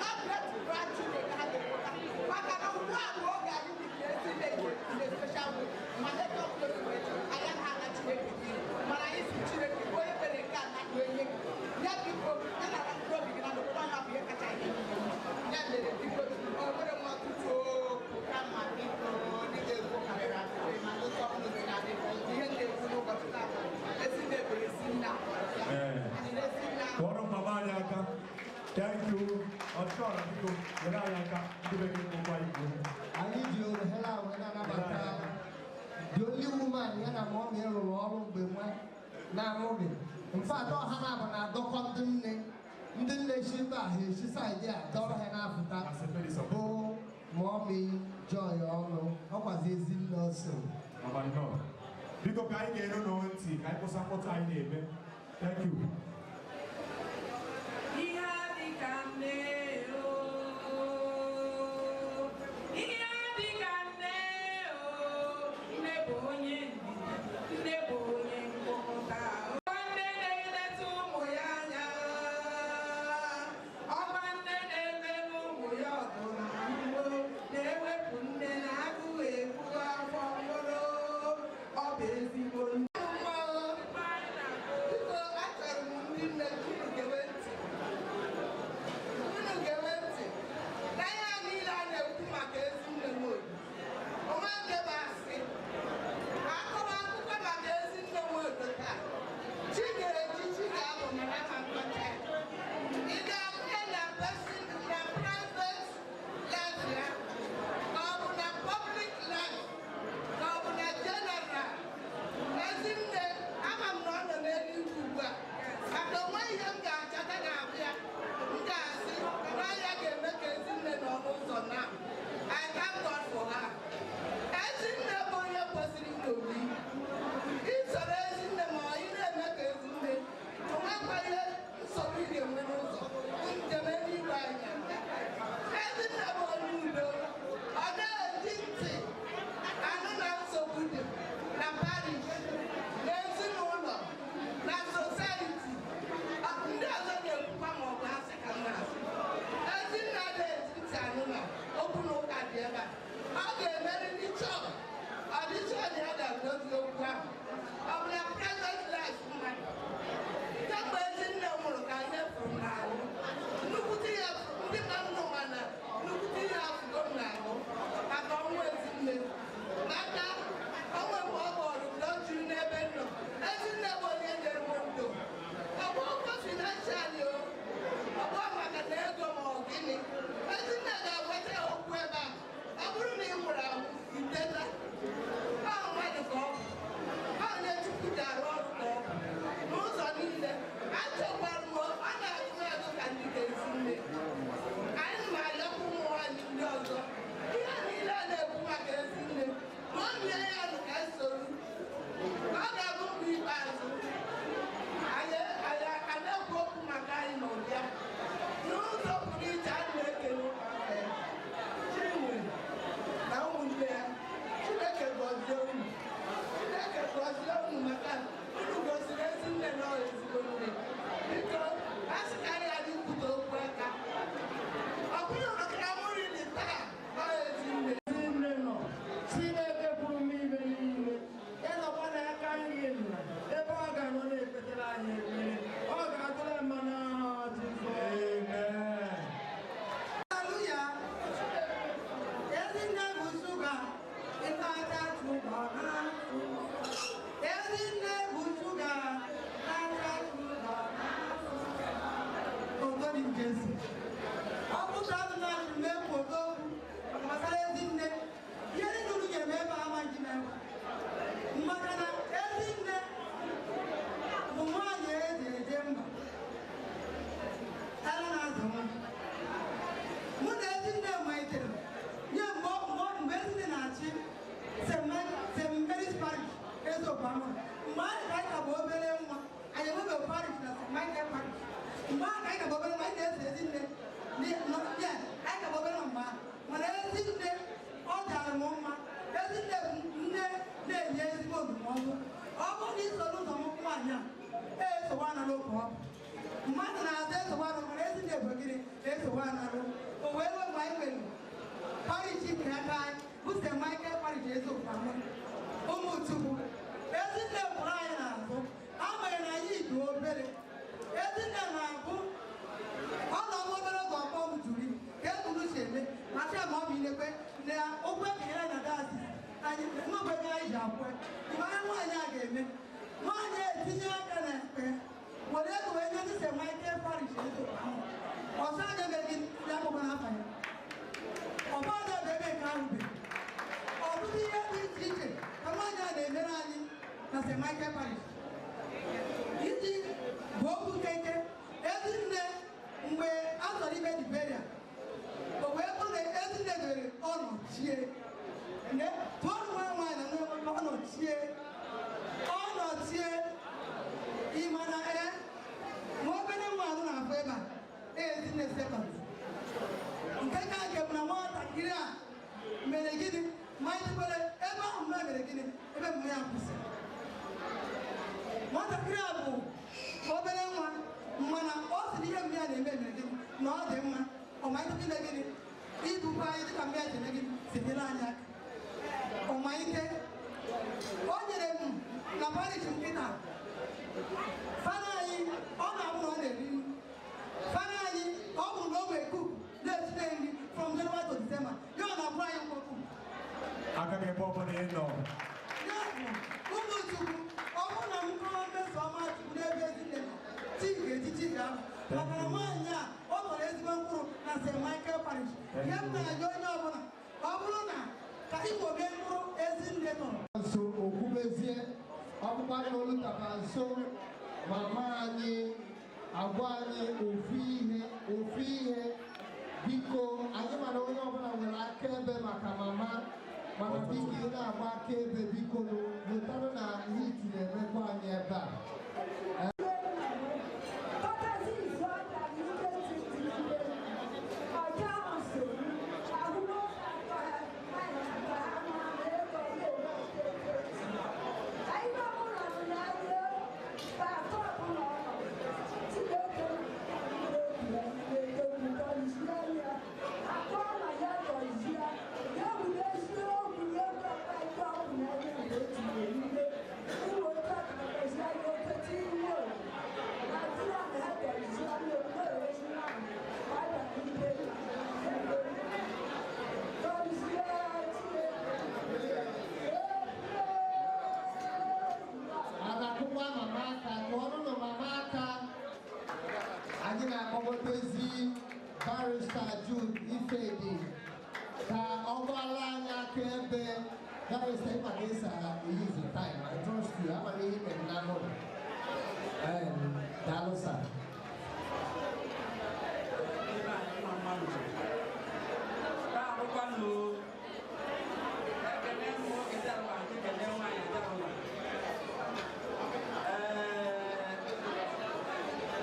ha great grandchildren ha ga-enweta. Maka na ugbu a bụ oge anyị dị ezi na-eji in a special way. Ma let us know the way. Anyị anaghị ana Chineke n'iyi. Mana anyị si Chineke onye mere nke a na wee nye gị. Ya biko, ya nara mkpụrụ obi gị na ndụ onye ọ bụ ihe kacha ihe niile. Ya mere biko, o nwere m ọtụtụ okwu kama biko ndị ga-ekwu karịrị akarị mana otu ọbụla si adị ihe m na-ekwu n'ụbọchị taata ezi nne bụ ezi nna. Anyị na-esi nna. Kụọrọ mama anyị aka. Thank you. Ọtụtụ ọra biko, were anyị aka ndị bekee kwụkwa ikwu. Anyị ji ohere a wee na-anabata the only woman ya na mọmị rụrụ ọrụ mgbe nwa na-amụghị. In fact, ọha na-abụ na-adọkọ ndị nne ndị nne si mba ha esi side a dọrọ ha na-apụta bụ mọmị Joy ọnụ ọkwazi ezi nne ọsọ. Mama nnọọ. Biko ka anyị ga-eru n'onwe ntị ka anyị kwụsị mkpọtụ anyị na-eme. Thank you. Ihe dị ka nne o, ihe dị ka nne o, nne bụ onye ndidi, nne bụ onye mkpọkọta. Nne na-eleta ụmụ ya anya, ọma nne na-emere ụmụ ya ọgụ na mgbo, na-ewepụ nne na agụụ egbu afọ mkpụrụ, ọ bụ ezigbo nne. Biko, achọrọ m ndị nne unu gewe ntị. Unu gewe ntị. Na ihe a niile a na-ekwu maka ezi nne m obi. Onwe nke bụ asị. Akọwa akụkọ maka ezi nne m obi taa. Chi ga-eji chi ga-abụ mana ama nkọcha ya. Ị ga-abụ na person na private life ya, ka ọ bụ na public life, ka ọ bụ na general. Ezinne, ama m na ọ nọ n'eluigwe ugbu a maka onwe ihe m ga-achọta n'ahụ ya m ga-asị na ya ga-eme ka ezinne nọ n'ụzọ na I thank God for her. Ezinne bụ onye kwesịrị nṅomi. Isoro ezinne ma ị na-eme ka ezinne onwekwa ihe nsogbu ị ga-enwe n'ụzọ njem eluigwe anya. Ezinne bụ onye udo, ọ na-eji ntị anụ na nsogbu dị na parish, na ezinụlọ, na society. Ndị ọzọ na-ekwukwa ma ọ bụ asị ka m na-asị. Ezinne na-eji ntị anụ na okwu na ụka dị ebe a. Ọ ga-emerịrị chọọ ọ dị chọọ na ya ga-edozi okwu ahụ. Ọ bụ na private life mmadụ. Kemgbe ezinne nwụrụ ka ihe fụrụ m n'ahụ. Nnukwute ihe ndị nna m nọ na nnukwute ihe afụgo m n'ahụ maka ọnwụ ezinne. Maka onwe mgbe ọ kpọrọ m na o juru n'ebe m nọ. Ezinne bụ onye nyere m ndụ. Ọ bụ ụgwọ financially o. Ọ bụ maka na ego ma ọ gịnị. Ezinne ga-agwata ya okwu ebe a. Ọ bụrụ na ị nwụrụ anwụ, iteta. Ọ mmadụ ka ọ bụ. Ọ onye Chukwu ji arụ ọrụ ka ọ bụ. N'ụzọ niile, achọkwara m ọ na-agụ m agụ ka ndị ga-esi nne. Anyị ma-ayọkwa ụmụ nwaanyị ndị ọzọ. Ihe niile a na-ekwu maka ezi nne, ma ọ mie ya nụ ka esoro. Ọ ga-abụ mgbe ikpeazụ. Anyị anyị a na-ekwu okwu maka anyị na ụbịa. N'ụzọ pụrụ iche, anyị na-ekele ụmụaka ya. Chinwe na ụmụnne ya, Chineke gọzie unu. Chineke gọzie unu maka unu gosiri ezi nne na ọ ezigbo nne. Biko, a sị ka anyị ghara ikwute okwu aka. Ọ bụrụ maka amụrụ dị taa, ọ ezi nne. Ezinne nọ, Chineke pụrụ m ibe niile, ya nọkwa n'aka nri nna, ebe ọ ga-anọ na-ekpetere anyị ekpere, ọ ga-atụrụ mma n'aha Jizọs. Amen. Haleluya. Ezinne bụ shuga, ịtacha shuga na-atụ. Ezinne bụ shuga, tacha shuga na-atụ. Ụtọ dị Jesu. Ọ bụrụ na adị na-achị mgbe okwu gbasara ezinne, ihe niile unu ga-eme ebe a ama nji na-eme. Maka na ezinne bụ nwaanyị eji eje mba. Ara na-azụ nwa. Mụ na ezinne malitere nye mgbe mgbe ezinne na-achị St. Mary's Parish Ezeokwama. Mgbe anyị ka anyị ka bụ obere nwa, anyị enwebeghị parish na St. Michael Parish. Mgbe ahụ ka anyị ka bụ obere nwa, anyị na-eso ezinne Na ọ dị mma ọmalite ime gịnị ibukwa anyị dịka mgbe eji eme gịnị si nyere anyị aka ọmalite o nyere m na parish nkịta fada anyị ọ na-abụ na ọ na-eri nri fada anyị ọ bụ na o nwee cook na-esite nri from January to December ya ọ na-abụrụ anyị nkwọkụ. Aka gị ebe ọ bụla ị nọ. Ya bụ ụmụ Chukwu, ọ bụrụ na m kọọ mmeso ọma Chukwu n'ebe ezinne nọ, chi ga-eji chi ga-abụ maka na nwaanyị a ọ tọrọ ezigbo mkpụrụ na St. Michael Parish. Ihe m na-ajụ onye ọbụla, ọ bụrụ na ka Igbo mee mkpụrụ ezinne tọrọ. Nso okwubezie ọkpụkpa na olutaba nso mama anyị agwa anyị ofu ihe ofu ihe. Biko, anyị mara onye ọbụla nwere akaebe maka mama, mana biko ị na-agba akaebe, biko lụtarụ na hit na-emekwa anyị ebe a. Agakụkwa mama aka, kụọrụnụ mama aka. Anyị na-akpọgotezi Barrister Jude Ifedi ka ọ gbara anyị aka ebe. Barrister, ịma ka esi use time. I trust you. Ama m ihe mere na mụ. Daalụ sir.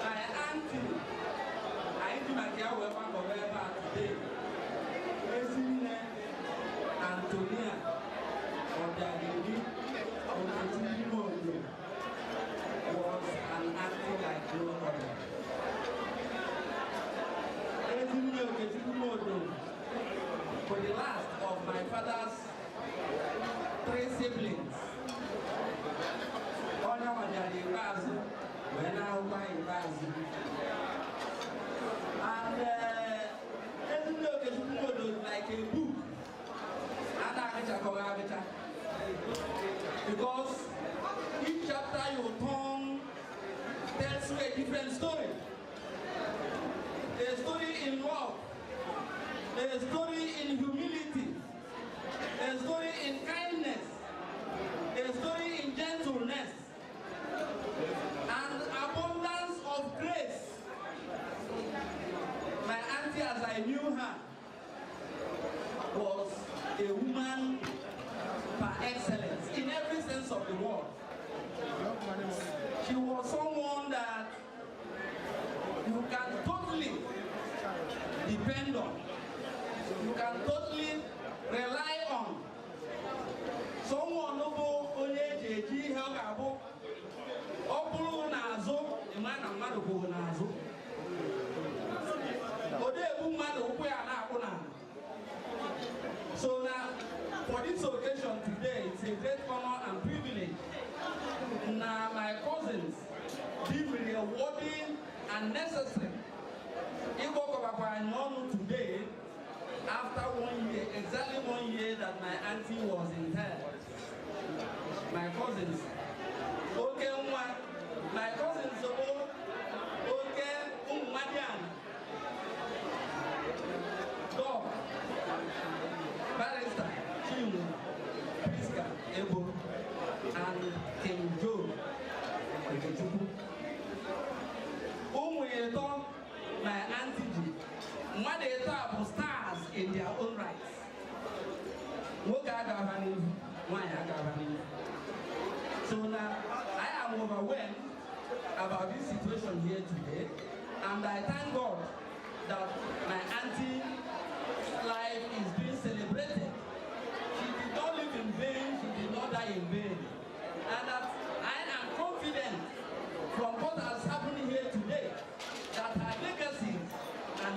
My auntie, anyị ji maka ya wee gbakọba ebe a today. Ezinne Antonia Obiageli Okechukwu Nwodo was an auntie like no other. Ezinne Okechukwu Nwodo for the last of my father's three siblings. Onye ọ bịara ikpeazụ wee na-ahụkwa ikpeazụ. And Ezinne Okechukwu Nwodo is like a book. A na-agụchakọghị agụcha. Because each chapter you turn tells you a different story. A story in love, a story in humility, a story in kindness, a story in gentleness, and abundance of grace. My auntie, as I knew her, was a woman par excellence in every sense of the word. She was someone that you can totally depend on, you can totally rely on. Someone bụ onye eji eji ihe ọ ga-abụ ọ bụrụ n'azụ ịma na mmadụ kwụrụ n'azụ. Odegbu mmadụ ụkwụ ya na-akwụ n'ala. So now, for this occasion today, it's a great honor and privilege. Now, my cousins deem rewarding and necessary. Ịgbakọbakwa anyị ọnụ today, after 1 year, exactly 1 year that my auntie was interred. My cousins, oke nwa, my cousins bụ oke ụmụ Madian, Doc, Barrister Chinwe, Priska Ebo, and King Joe Okechukwu. Ụmụ ịtọ my auntie ji, mmadụ ịtọ a bụ stars in their own rights. Nwoke agaba n'ihu, nwaanyị agaba n'ihu. So now, I am overwhelmed about this situation here today, and I thank God that my auntie's life is being celebrated. She did not live in vain, she did not die in vain. And that I am confident from what has happened here today that her legacy and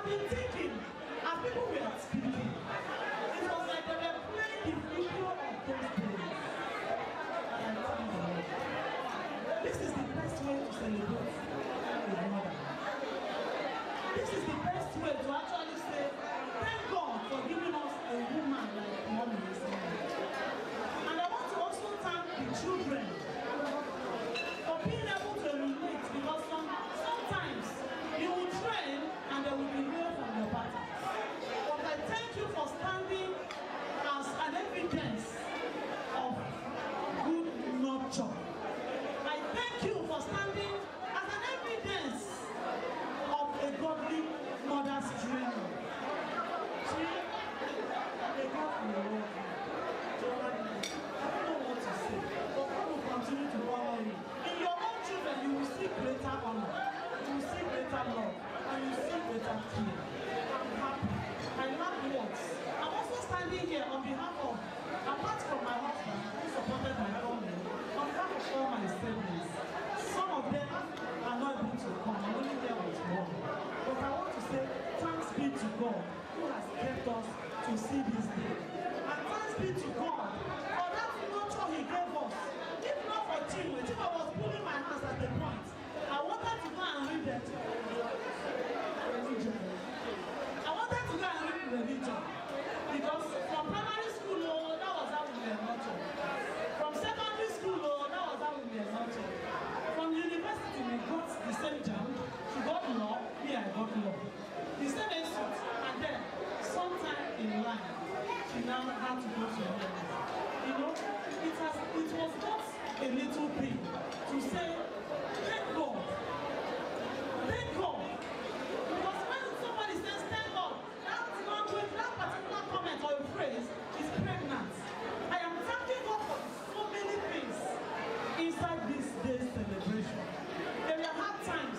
I've been thinking, as people were speaking, it was like they were playing the video of those days. And I thank the Lord. This is the best way to celebrate a mother. This is the best way to actually say, thank God for giving us a woman like Mommy Ezinne. And I want to also thank the children for being able to relate, because sometimes you will train and they will be away from your pattern. But I thank you for standing as an evidence of good nurture. I thank you for standing as an evidence of a godly mother's training. She, may God reward you. I don't know what to say, but God will continue to honor you. In your own children, you will see greater honor, you will see greater love, and you will see greater care. I'm happy. I lack words. I'm also standing here on behalf of, apart from my husband, who supported my family, on behalf of all my siblings. Some of them are not able to come. I'm only there with one. But I want to say thanks be to God who has kept us to see this day. And thanks be to God for that nurture he gave us. If not for Chinwe, if I was pulling my hands at the point, I wanted to go and read that religion. I wanted to go and read religion. Because from primary school, oh, that was how we were nurtured. From secondary school, oh, that was how we were nurtured. From university, we got the same jam. She got law, me, I got law. The same insult, and then sometime in life, she now had to go to university. You know, it was not a little thing to say, thank God. Thank God. Because when somebody says thank God, that language, that particular comment or a phrase is pregnant. I am thanking God for so many things inside this day's celebration. There were hard times.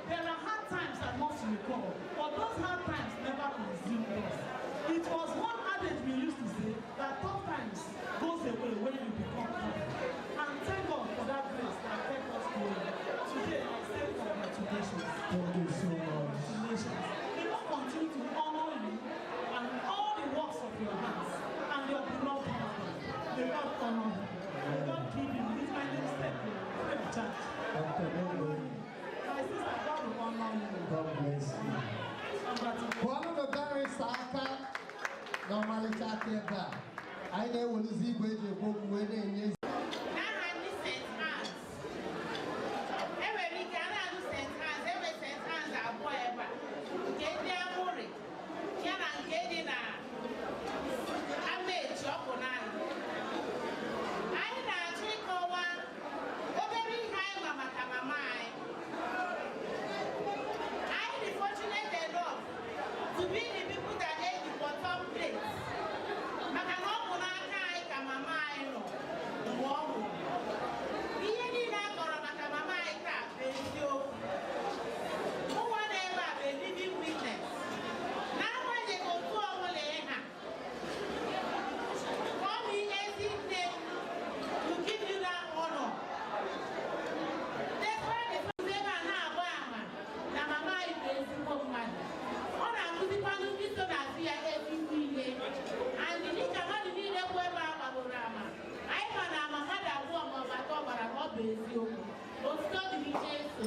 There are hard times I must recall, but those hard times never consumed us. It was one adage we used to say that tough times goes away when you become tough. And thank God for that grace that kept us going. Today, I say congratulations. Thank you so much. Congratulations. May God continue to honor you and all the works of your hands and your beloved husband. May God honor him. May God give him. He's my namesake, free of charge. Dr. Bello, My sister, God will honor you. God bless you. Congratulations. Kụọnụ barrister aka na ọmalịcha aka ebe a. Anyị na-ewelizi igwe eji ekwu okwu wee na-enye. N'aha ndị St. Anne's, enwere ike a na-alụ St. Anne's, enwe St. Anne's abụọ ebe a, nke ndị Amụrị ya na nke dị na Amaechi ọkụ naanị. Anyị na-achọ ịkọwa obere ihe anyị ma maka mama anyị. Anyị dị fortunate enough to be the people that ate the bottom plate, maka na ọ bụ n'aka anyị ka mama anyị nọ mgbe ọ nwụrụ. Ihe niile a kọrọ maka mama anyị taa bụ eziokwu. Mụnwa nọ ebe a bụ a living witness. N'agbanyeghị otu ọbụla ị ha, Mommy Ezinne will give you that honor. Despite the fact ebe a na-agba ama na mama anyị bụ ezigbo mmadụ. Ọ na-akụzikwanụ ndị so n'azụ ya ezigbo ihe. And dịka mmadụ niile kwụ ebe a gbagoro ama, anyị ma na ama mmadụ abụọ ma ọ bụ atọ gbara na ọ bụ eziokwu. Otuto dịrị Jesu.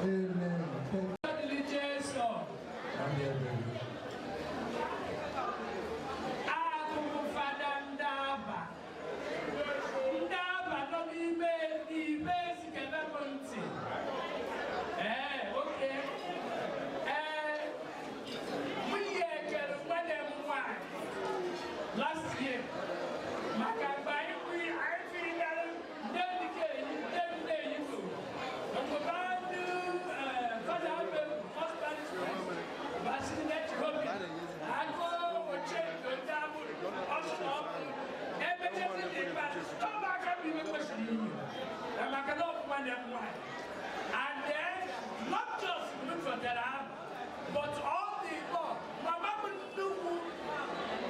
Amen. Thank Dịrị Jesu. Akụkụ fada ndị aba. Ndị aba nọ n'ime n'ime ezikebe m ntị. Ee, oke. Ee, nwunye ekere nwanne m nwanyị. But all the more, mama m nnukwu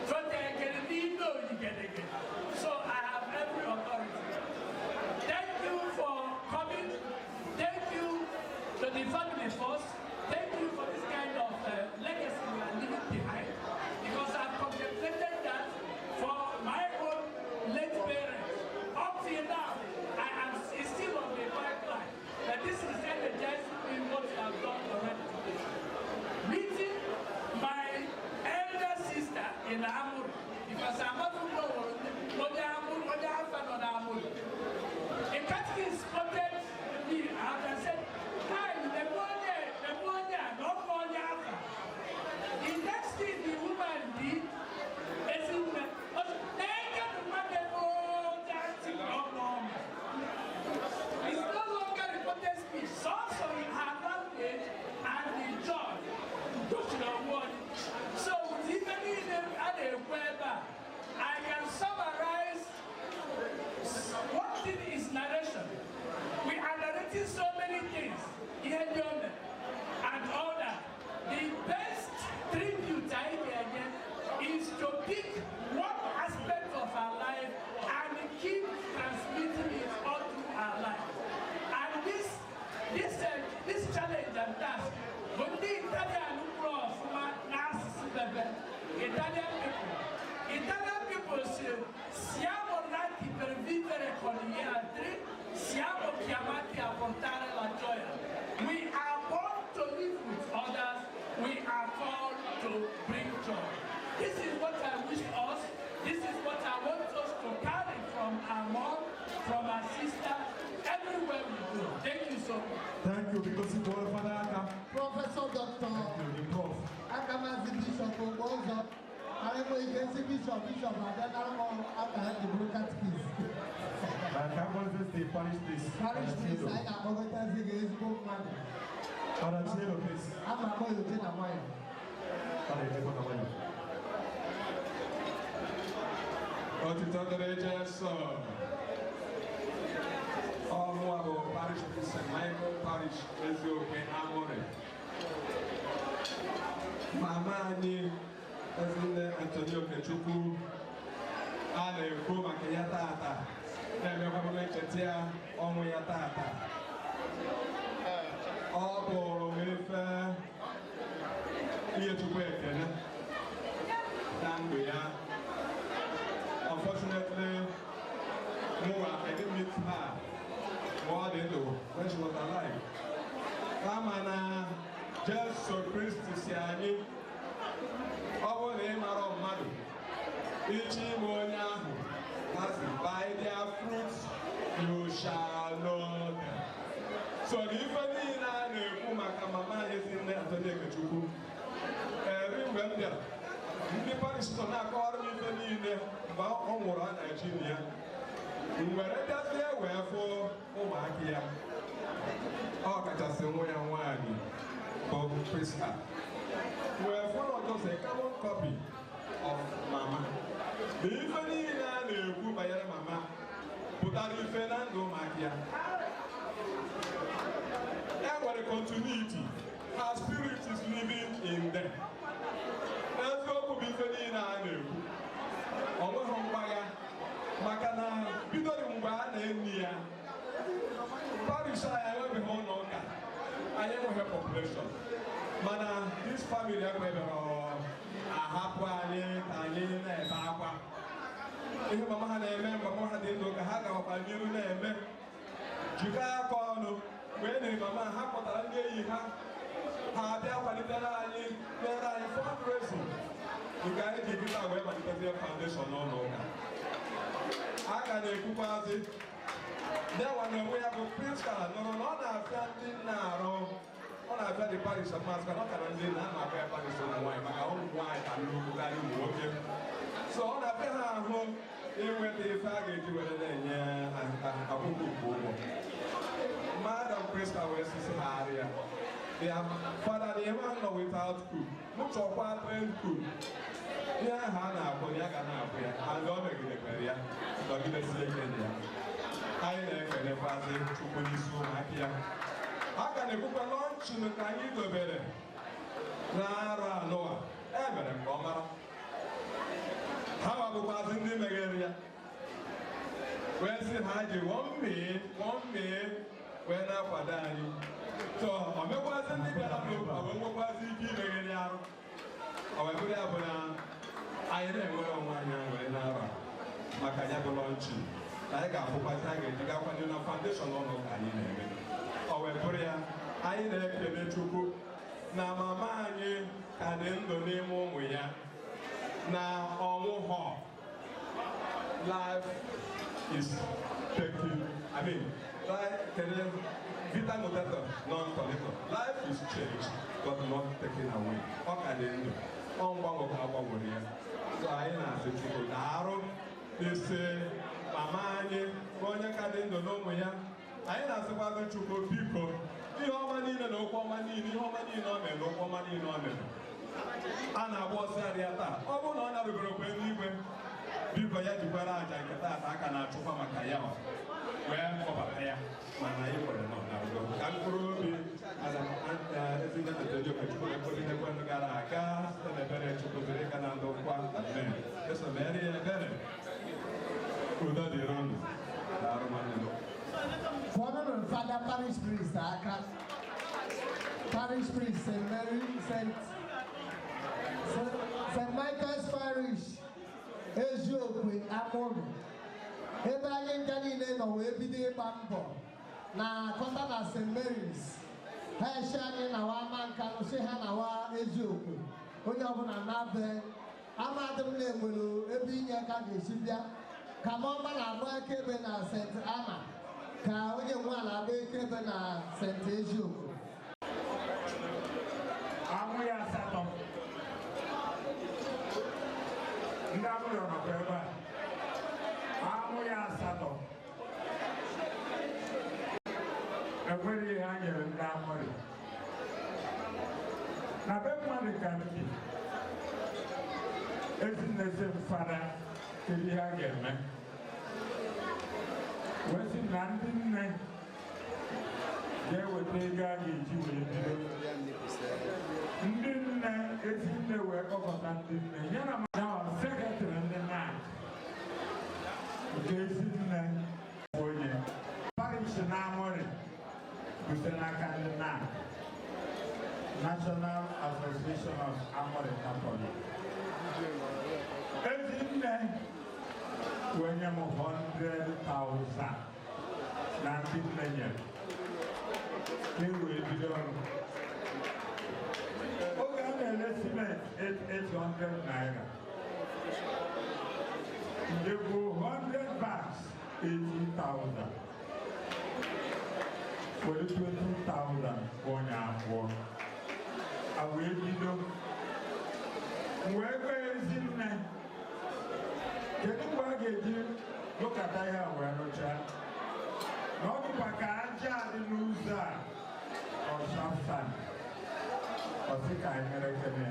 totekere n'ime oyigedege. So I have every authority. Thank you for coming. Thank you to the family first. Thank you for this kind of legacy we are leaving behind. Because I've contemplated that for my own late parents. Up till now, I am still on the pipeline. But this is energizing me what you have done already today. Meeting my elder sister in Amuru, because I'm not A catechist spotted me out and said, "Hi, the one, not one." The next thing the woman did is it's no longer reported speech. Also in her language and the joy. So even in I can summarize one thing is narration. We are narrating so many things and all that. The best tribute I can get is to pick one aspect of our life and keep transmitting it all through our life. And this challenge and task, when the Italian Italian people say, siamo nati per vivere con gli altri, siamo chiamati a portare la gioia. We are born to live with others, we are called to bring joy. This is what I wish us, this is what I want us to carry from our mom, from our sister, everywhere we go. Thank you so much. Thank you, because you are Father. Professor Doctor Akamazi Bishop Ogbozo, I am going Bishop, Bishop, and then I'm the blue catechist. The parish priest. Parish priest, I am going to say is good man. Father Chinelo, please. I'm going to take a wine. Father, take a wine. Otito dịrị Jesu. Ọmụwa bụ parish priest St. Michael Parish, Ezioke, Amuri. Mama anyị Ezinne Anthony Okechukwu a na-ekwu maka ya tata na-emekwa ncheta ya ọnwụ ya tata. Ọ bụrụ m ife ihe Chukwu ekele na ndụ ya. Unfortunately, Noah, I didn't meet her more than though when she was alive. Kama na Jesu Kristi si anyị, ọ bụrụ na ị mara mmadụ, ichi ime onye ahụ, that's by their fruits you shall know them. So na ife niile a na-ekwu maka mama anyị Ezinne Anthony Okechukwu, eri mgbe m bịara, ndị parish nọ na-akọwara m ife niile mgbe ọ nwụrụ a Naịjirịa. M were bịazie wee fụ ụmụaka ya, ọ kachasị nwa ya nwaanyị bụ Priska, wee fụ na just a carbon copy of mama. Na ife niile a na-ekwu banyere mama pụtara ife na ndụ ụmụaka ya. E nwere continuity. Her spirit is living in them. Eziokwu bụ ife niile a na-ekwu, ọ nweghị mgbagha, maka na bidoro mgbe a na-enyi ya, parish anyị enwebeghị ụlọ ụka, anyị enweghị population, mana this family ekwebere ahapụ anyị ka anyị na-ebe akwa. Ihe mama ha na-eme mgbe mama ha dị ndụ ka ha gawakwa n'iru na-eme, jikọọ aka ọnụ. Mgbe e nyere mama ha kpọtara ndị enyi ha, ha abịa kwalitere anyị, mere anyị fundraising nke anyị ji bita wee malitezie foundation n'ụlọ ụka. A ka na-ekwukwazi nyanwa na onwe ya bụ Priska nụrụ na ọ na-afịa ndị nna arụ, ọ na-afịa dị parish mas ka ọ kara ndị nna a na-akpọ ya parish ụmụ nwaanyị maka ụmụ nwaanyị ka nnukwu karịa ụmụ nwoke. So ọ na-afịa ha ahụ inweta ife a ga-eji were na-enye akwụkwọ nke ụgwọ. Madam Priska wee sisi ha arịa. Their father, the man nọ without cook. Mụ chọkwa trained cook. Ihe ahụ a na-akwụ ya ga na-akwụ ya, and ọ megidekwere ya, nọgidesie ike na ya. Anyị na-ekelekwazi Chukwu n'isi ụmụaka ya. A ka na-ekwukwa lọnchịn ka anyị dobere Na-arụ anụwa e mere ka ọ mara ha wabụkwazị ndị meghere ya wee sị ha ji wọmmee wee na-akwado anyị so o mekwazị ndị bịara n'oge wee nwekwazi ike imeghere arụ ọ wee bụrụ ya bụ na anyị na-enwere onwe anyị aṅụrị n'arọ maka ya bụ launching na anyị ga-afụkwazị a ga-eji gakwanye na foundation ụlọ ụka anyị na-eme ọ wee bụrụ ya anyị na-ekele Chukwu na mama anyị ka dị ndụ n'ime ụmụ ya na ọnwụ họ. Life is taking, I mean, life, vita mutata non tolito. Life is changed but not taken away. Ọ ka dị ndụ, ọ mgbanwe ka agbanwere ya. So anyị na-asị Chukwu daalụ ise mama anyị bụ onye ka dị ndụ n'ụmụ ya. Anyị na-asịkwazị Chukwu biko ihe ọma niile na okwu ọma niile, ihe ọma niile ọ mere na okwu ọma niile ọ mere a na-agba ọsọ ya taa. Ọ bụrụ na ọ narubere okwe n'igwe, biko ya jikwara aja nke taata aka na-achụkwa maka ya wee kpọbata ya, mana anyị kwere na ọ narugo. Ka mkpụrụ obi Ezinne Antonia Okechukwu na mkpụrụ ndụ gara aga site n'ebere Chukwu ziri ịga na ndụ kwa amen. Eso mere ya ebere. Udo dịrị unu. Daalụ nwanne m. Fọdụrụ Fada Parish Priest aka. Parish Priest St. Mary St. Michael's Parish Eziokwe Amuru. Ebe anyị nka niile nọ wee bido ịgba mbọ na kọta na St. Mary's. Ha eshi anyị nawa ama nkanụ si ha nawa Eziokwe. Onye ọbụla na-abịa amadị m na-enwere ebe inye aka ga-esi bịa. Ka ma ọma na-agba akaebe na St. Anna, ka onye nwe ala agba akaebe na St. Eziokwe. Amụ ya asatọ. Ndị amụrụ nọkwa ebe a. Amụ ya asatọ. Enweghị ihe a nyere ndị amụrụ. Na be mmadụ ka m bi, Ezinne sị m fada kedu ihe a ga-eme. Wee sị na ndị nne ga-eweta ego a ga-eji wee bido. Ndị nne Ezinne wee kpọkọta ndị nne ya na sekretrị ndị NAC nke Ezinne bụ onye parish na Amuri bute n'aka ndị NAC, National Association of Amuri Catholic. Ezinne wee nye m 100,000 na ndị nne nyere ka e wee bido ọrụ. Oge a na-ele simenti 800 naira, ndị bụ 100 bags 80,000, were 20,000 onye abụọ a wee bido. Wee gwa Ezinne kedu mgbe a ga-eji lụkata ya wee rụchaa, na ọ dịkwa ka aja dị n'ụzọ a ọsafsan ọsị ka anyị mere kene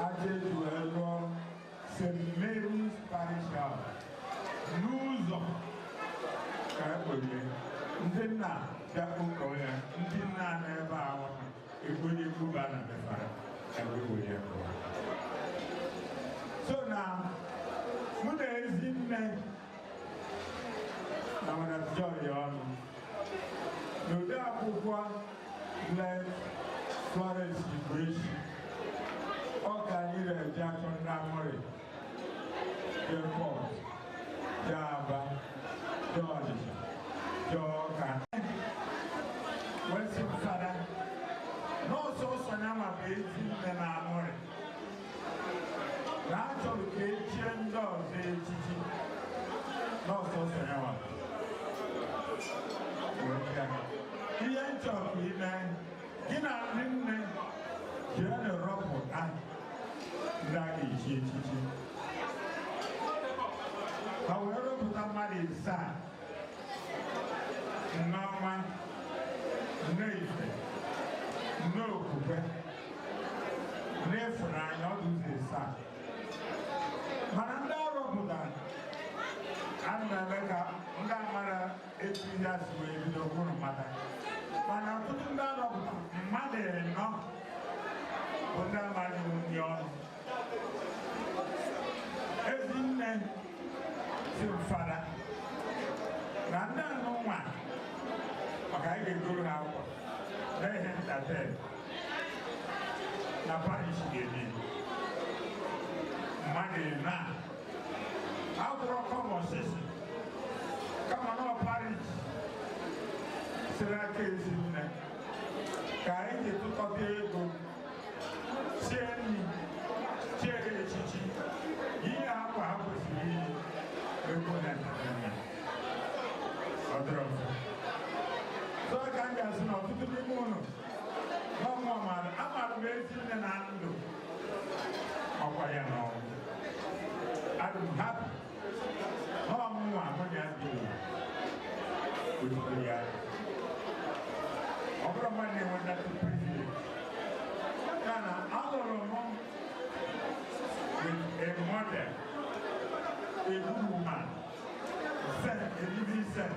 aja eji wee lụọ St. Mary's Parish House n'ụzọ ka e kporie ndị nna bịa ụkọ ya, ndị nna nọ ebe ahụ ekwenye kwuba na befara ekwenye kwuba. So na mụ na Ezinne na Madam Joy ọnụ n'ode akwụkwọ Glenn Florence Igweshi ọ ka anyị na-eji achọ ndị Amuri jee Port, jee Aba, jee Ọnịsha, jee Ọka. Wee sị m fada nọọsụ ọsọ ya ma bụ Ezinne na Amuri na achọrọ ka echie ndị ọzọ echichi nọọsụ ọsọ ya ma ihe m chọrọ ka ime gị na ndị nne jee na rọpụta ndị a ga-echi echichi. Ha wee rọpụta mmadụ isaa: Nneọma, Nneife, Nneokwukwe, Nneịfụnanya, ọ dị ụzọ isaa. Mana ndị a rọpụtara a na-eme ka ndị amara etu ihe a si wee bido kwuru mata, mana ọtụtụ ndị a rọpụtara mmadụ ịnọ Si m fada na ndị anụ nwa maka anyị ga-egoro ha akwa na ihe ntaten na parish ga-eme mmadụ na akwụrọ kọmọsisi kama na parish siri aka ezi nne ka anyị ji tụkọta ego sie nri chie echichi ihe akwa ha kwesịrị iyi ego na ntaten ọ dịrọ mfe. So ka m ga-asị na ọtụtụ n'ime ụlọ n'ọnwa mara amara m ezi nne na ndụ ọkwa ya n'ọnwụ. Adị m hapi n'ọmụnwa mụ na ya bi ozugbo ya. Ọ bụrụ mmadụ na-enwe ndapụ privilege. Ya na alụrụ m with a mother, a good woman, saint, a living saint.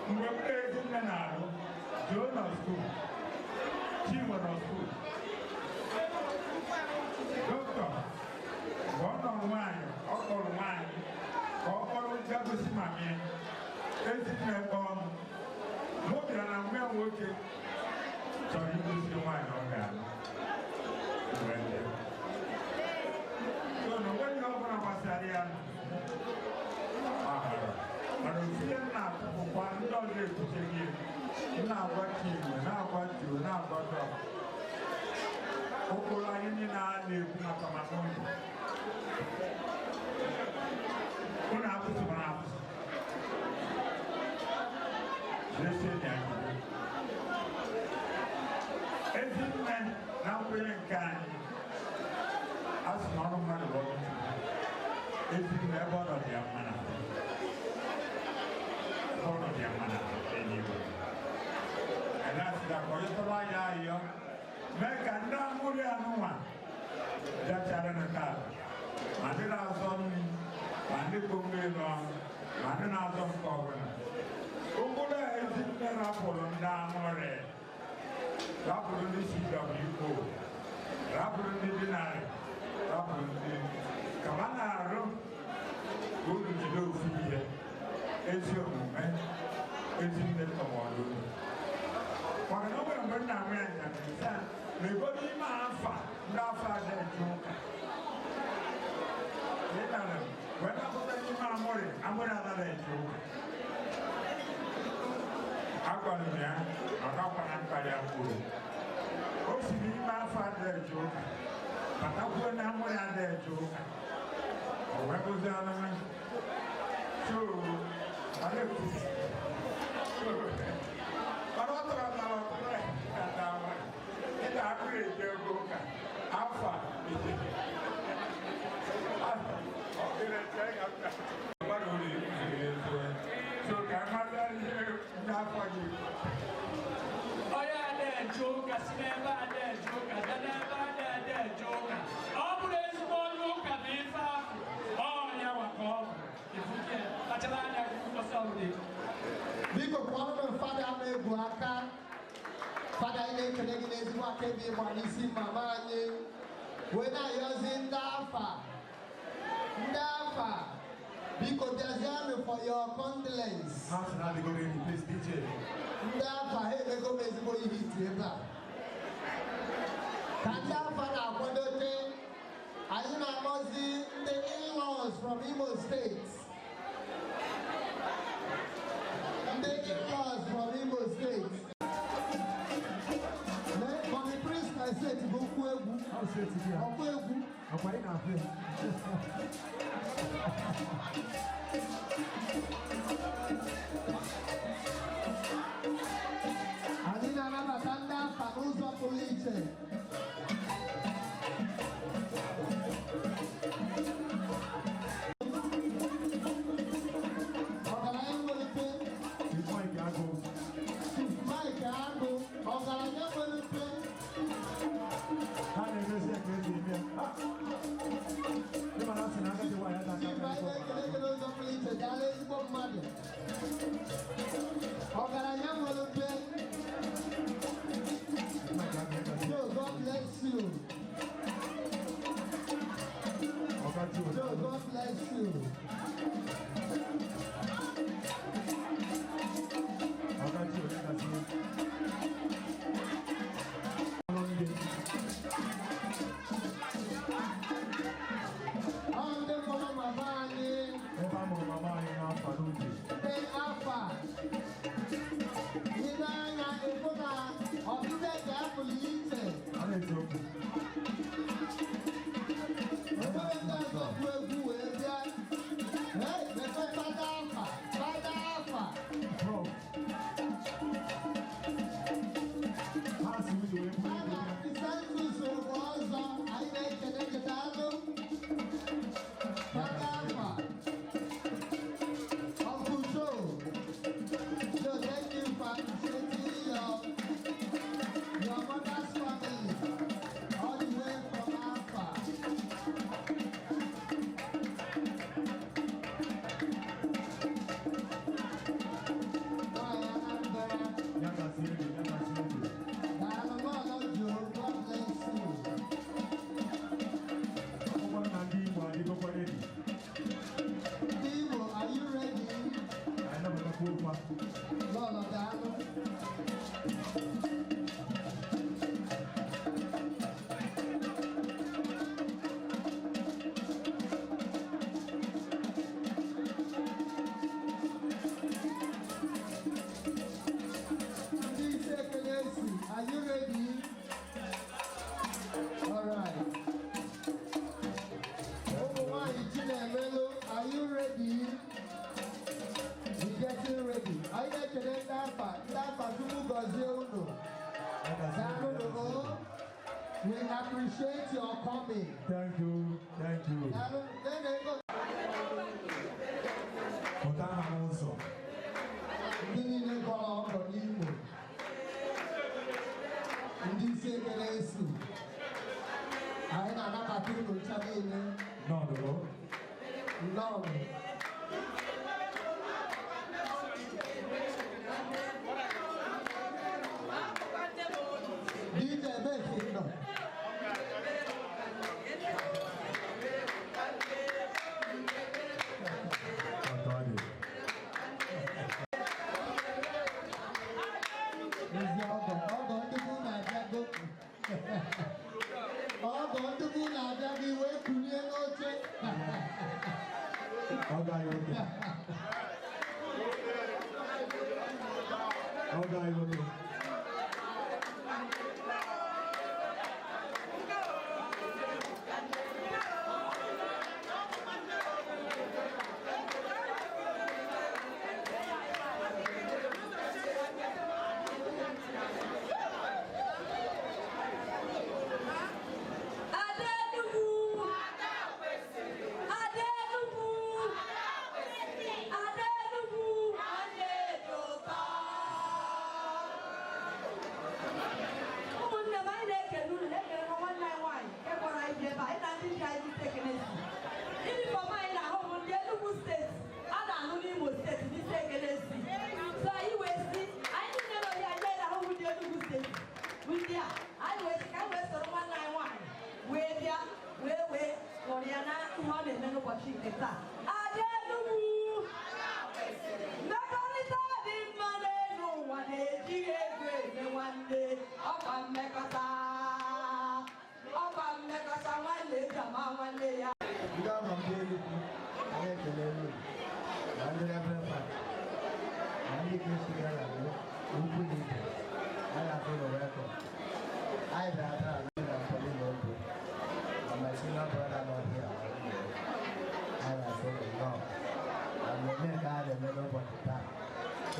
Mgbe m na-ezi nne na-alụ, Joe nọ skuul, Chinwe nọ skuul. Dọkịta, mgbe ọ nọ nwaanyị, ọ kpọrọ nwaanyị ka ọ kpọrọ gagosi mami ya. Ezi nne kpọọ m. Mụ bịara na nwa ya nwoke chọrọ igosi nwaanyị ọ ga-alụ. Wee jee. So na onweghị ihe ọbụla gbasara ya mahara. Mana ofu ihe m na-atụpụkwa ndị ọzọ ekwucheghị m na-agwa Chinwe, na-agwa Joe, na-agwa Dọk. Ụkpụrụ anyị niile a na-ekwu maka maka unu. Unu akwụsịkwara akwụsị. Jidesie na ya jide. Ezi nne na nkwenye nke anyị, a sị na ọrụ mmadụ bụ ọrụ Chukwu. Ezi nne ebe ọ nọ dị ya mma na ọrụ dị ya mma na eluigwe. Anyị na-asị ka onye tọrọ anyị ayọ mee ka ndị amụrụ ya n'ụwa bịachara na taa ma ndị na-azọ nri ma ndị bụ mmiri n'ọnụ ma ndị na-azọ nke ọbụla. Ụkpụrụ a ezi nne rapụrụ ndị amụrị, rapụrụ ndị CWO, rapụrụ ndị dinarị, rapụrụ ndị ka ha na-arụ ka unu jide ofu ihe ezi omume ezi nne tọmọdụ unu. Maka na o nwere mgbe nna m ya njakịrị sị a na ego n'ime afa ndị afa adị eje ụka. Ị nara wee napụta n'ime amụrị amụrị anaghị eje ụka. Agwara m ya maka akwana mkparị akwuru. O si n'ime afa adị eje ụka batakwuo na amụrị adị eje ụka. O wee bụzie anụmanụ. So, ọ na-ekwu. Mana ọ tọrọ m ọtụtụ na ịda akụrụ eje ego ụka afọ a eje. Mmadụ ụlọ ziri ezi. So ka mmadụ ihe ndị afọ gị. Onye a na-eje ụka si n'ebe a na-eje ụka bịa n'ebe a na-eje ụka. Ọ bụrụ ezigbo onye ụka bụ ife ahụ, ọ ya nwa ka ọ bụ. Ifuke, kpachara anya gị ụbọchị ọbụla. Biko kụọrọ m fada ama egwu aka. Fada anyị na-ekele gị n'ezigbo aka ebe ịgba n'isi mama anyị wee na-ayọzi ndị afa ndị afa biko bịazianụ for your condolence. Ha sị na adịgo ready, please DJ. Ndị afa ha emego m ezigbo ihe iti ebe a. Ka ndị afa na-akwadote, anyị na-akpọzi ndị in-laws from Imo State. Ndị in-laws from Imo State. Mọmi Prince na steeti bụ okwu egwu. Ọkụ egwu. Ọkwa ị na-afụ ya. Anyị na-anabata ndị afa n'ụzọ pụrụ iche. Ọgaranya nwere ike. Chief Mike Agụ. Chief Mike Agụ, ọgaranya nwere ike. Ha na-emezi ya ka esi eme ya. Ị ma na asị na agadi nwaanyị ada aka Chief, anyị na-ekele gị n'ụzọ pụrụ iche, daalụ ezigbo mmadụ. Eziokwu. Onwere ndị ọzọ bụ egwu wee bịa. Hey, mekwe fada afa, fada afa. Prof. Ha si ụzọ wee buru egwu Fada bịa. Isantus bụ ọzọ, anyị na-ekele gị, daalụ. Fada afa. Uncle Joe. Joe, thank you for appreciating your mother's family all the way from Alpha. Nwanyị Anambra. Ya gazie gị, ya gazie gị. Daalụ Lọlọ Joe, God bless you. Akwụkwọ na ndị Igbo adịgokwa ready. Ndị Igbo, are you ready? Anyị nabatakwa okwu a. Lọlọ, daalụ. Ndị isi ekele si, are you ready? All right. Ụmụ nwanyị Chinemelu, are you ready? We getting ready. Anyị na-ekele ndị afa, ndị afa, Chukwu gọzie unu. Daalụ nụ. We appreciate your coming. Thank you, thank you. Daalụ, nene ego. Pụta ha n'ụzọ. Ndị niile gọrọ ọgọ n'Igbo. Ndị isi ekele esi. Anyị na-anabata unu ncha niile. Nọọdụ. Nnọọ. DJ ebee ka ị nọ? Ọtọ dị. Ezi ọgọ, ọgọ ndị bụ na-abịago. Ọgọ ndị bụ na-abịago iwe kulie n'oche. Ọ gaghị oke. Ọ gaghị oke. Ada Enugu! Ada Enugu! Ada Enugu! Ụmụnne m, anyị na-ekele unu, na-ekele nwa nwanne anyị nwaanyị nke kpọrọ anyị bịa ebe a, anyị na ndị ji anyị isi ekele si. Uniform anyị na-ahụ bụ ndị Enugu steeti a na-ahụ n'Imo steeti n'isi ekele si. So anyị wee si, anyị niile nọ here, anyị na-ahụ bụ ndị Enugu steeti bụ ndị a, anyị wee sị ka anyị wee soro nwanne anyị nwaanyị wee bịa wee wee ṅụrịa na ihe ọ na-eme n'ụbọchị nke taa. Ada Enugu! Mmekọrịta dị mma n'elu ụwa na-ejighị ego eme nwanne, ọkwa mmekọta, ọkwa mmekọta nwanne eji ama nwanne ya. Ndị ọgọ ndị Enugu, anyị ekele unu, na ndị Reverend Fada, na ndị Kristi gara na ukwu dị iche, anyị asị unu welcome. Anyị bịara taa na ndị na Pauline Obi, na my senior brother nọ here, anyị na-asị unu nnọọ. Na mmemme nke a na-eme n'ụbọchị taa,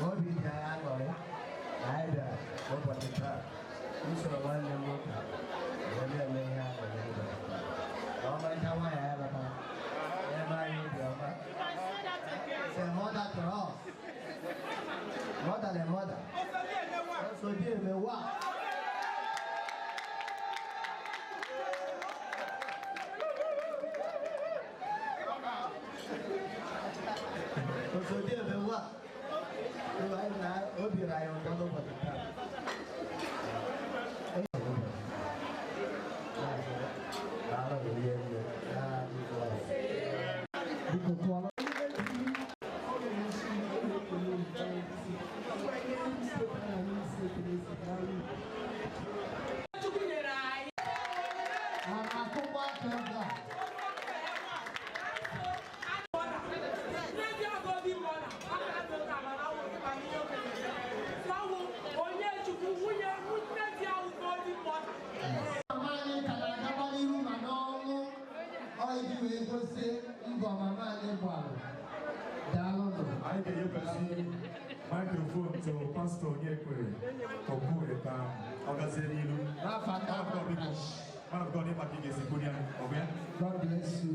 obi dị anyị aṅụrị na anyị bịara n'ụbọchị taa. Usoro nwanne m nwoke wee na-eme ihe a na-eme n'ụbọchị taa. Na ọmarịcha nwaanyị anyị batara, ebe anyị obi ọma. It's a mother to us. More than a mother. So dear me wa. So dear me wa. Anyị na obi ra ya ụtọ n'ụbọchị taa. Daalụ rie nne. Ah, Jizọs. Biko tụọrọ. Chukwu nyere anyị. Ha na-akụkwa aka ebe a. Ndị agọzi mmadụ, aka adị ụka mana awụ ma ihe okenye. Sawu onye Chukwu nwunye nne di ahụ golden mother. Gbalụ. Daalụnụ. Anyị ga-enyefesi microphone to Pastor Onyekwere Okwuwe ka ọ gazie n'ilu. N'afọ aka. Man of God, biko. Man of God, ịma ka ị ga-esi kwuru ya, ọ bụ ya? God bless you.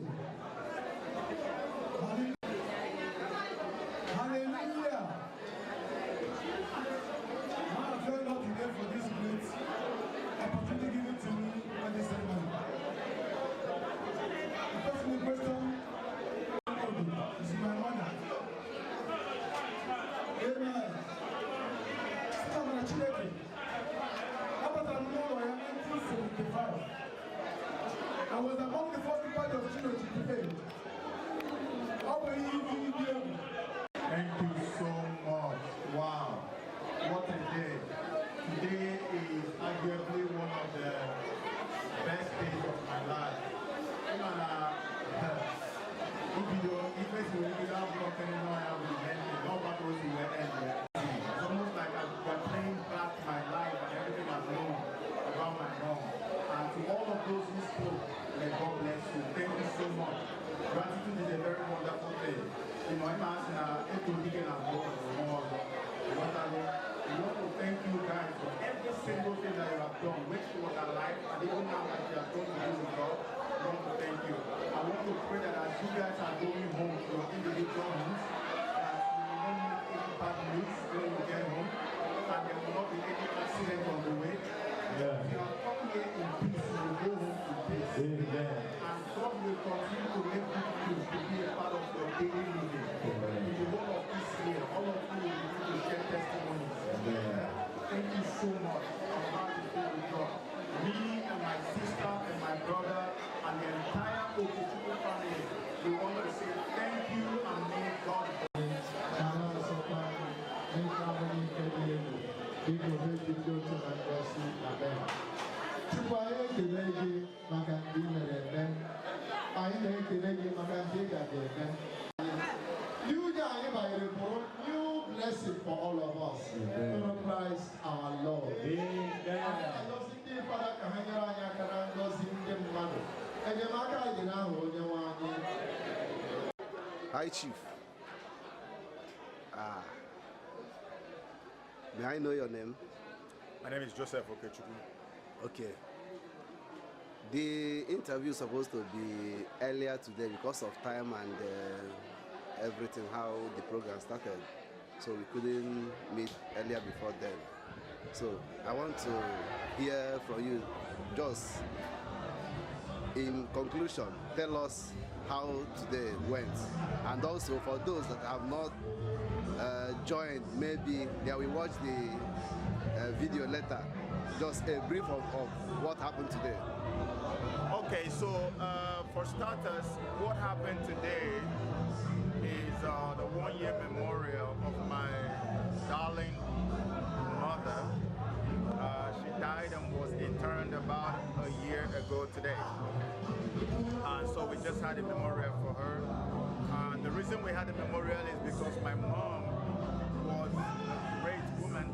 Hallelujah. Man, I thank God today for this great opportunity given to me by this ceremony. The person in question is my mother. Amen. Site na Chineke, abatara m n'ụlọ ya 1975. I was among the first batch of children to pray. Ọ bụ ihe ibi ibi egwu. Thank you so much. Wow. What a day. Today is arguably one of the best days of my life. Ịma na ibido ife si wee bido abụrụ okene nọ ya bụ ihe ndị n'ọgba ka o si wee end ya. It's almost like we're playing back my life and everything I've known about my mom. And to all of those who spoke, may God bless you. Thank you so much. Gratitude is a very wonderful thing. Ịma asị na eto dike na mbụ ọzọ. Ịghọtago? We want to thank you guys for every single thing that you have done when she was alive and even now that she has gone to be with God. We want to thank you. I want to pray that as you guys are going home to your individual homes, that you will not meet any bad news when you get home, and there will not be any accident on the way. Yeah. If you have come here in peace, you will go home in peace. Amen. And God will continue to make good news to be a part of your daily living. Amen. In the whole of this year, all of you will begin to share testimonies. Amen. Thank you so much. I'm glad to be with God. Me and my sister and my brother and the entire Okechukwu family, we want to say thank you and may God Ala ọzọkwa n'ịka abụghị nke dị elu, biko meji ndị otu na ngọzi. Amen. Tupu anyị ekele gị maka nke ị mere eme, anyị na-ekele gị maka nke ị ka ga-eme. New year anyị banyere bụrụ new blessing for all of us. Through Christ our Lord. Amen. Anyị na-agọzi ndị fada ka ha nyere anyị aka na ngọzi ndị mmadụ. Enyemaka anyị dị n'aha onye nwe anyị. Hi, Chief. Ah. May I know your name? My name is Joseph Okechukwu. Okay. The interview is supposed to be earlier today because of time and everything, how the program started. So we couldn't meet earlier before then. So I want to hear from you. Just in conclusion, tell us how today went. And also for those that have not joined, maybe they will watch the video later. Just a brief of what happened today. Okay, so for starters, what happened today is the one-year memorial of my darling mother. She died and was interned about a year ago today. And so we just had a memorial for her. The reason we had a memorial is because my mom was a great woman.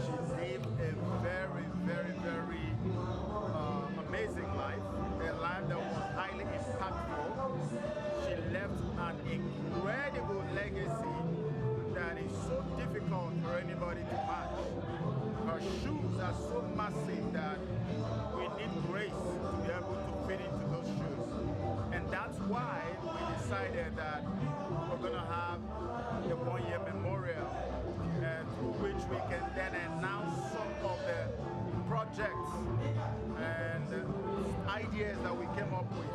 She lived a very, very, very amazing life, a life that was highly impactful. She left an incredible legacy that is so difficult for anybody to match. Her shoes are so massive that we need grace to be able to fit into those shoes. And that's why we decided that we're gonna have the one-year memorial through which we can then announce some of the projects and ideas that we came up with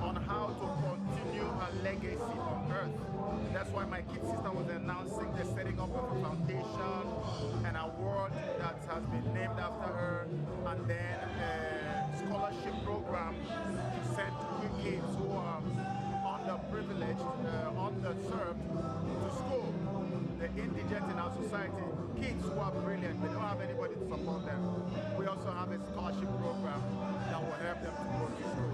on how to continue her legacy on earth. That's why my kid sister was announcing the setting up of a foundation, an award that has been named after her, and then a scholarship program to send kids who are underprivileged, underserved to school. The indigent in our society, kids who are brilliant, they don't have anybody to support them. We also have a scholarship program that will help them to go to school.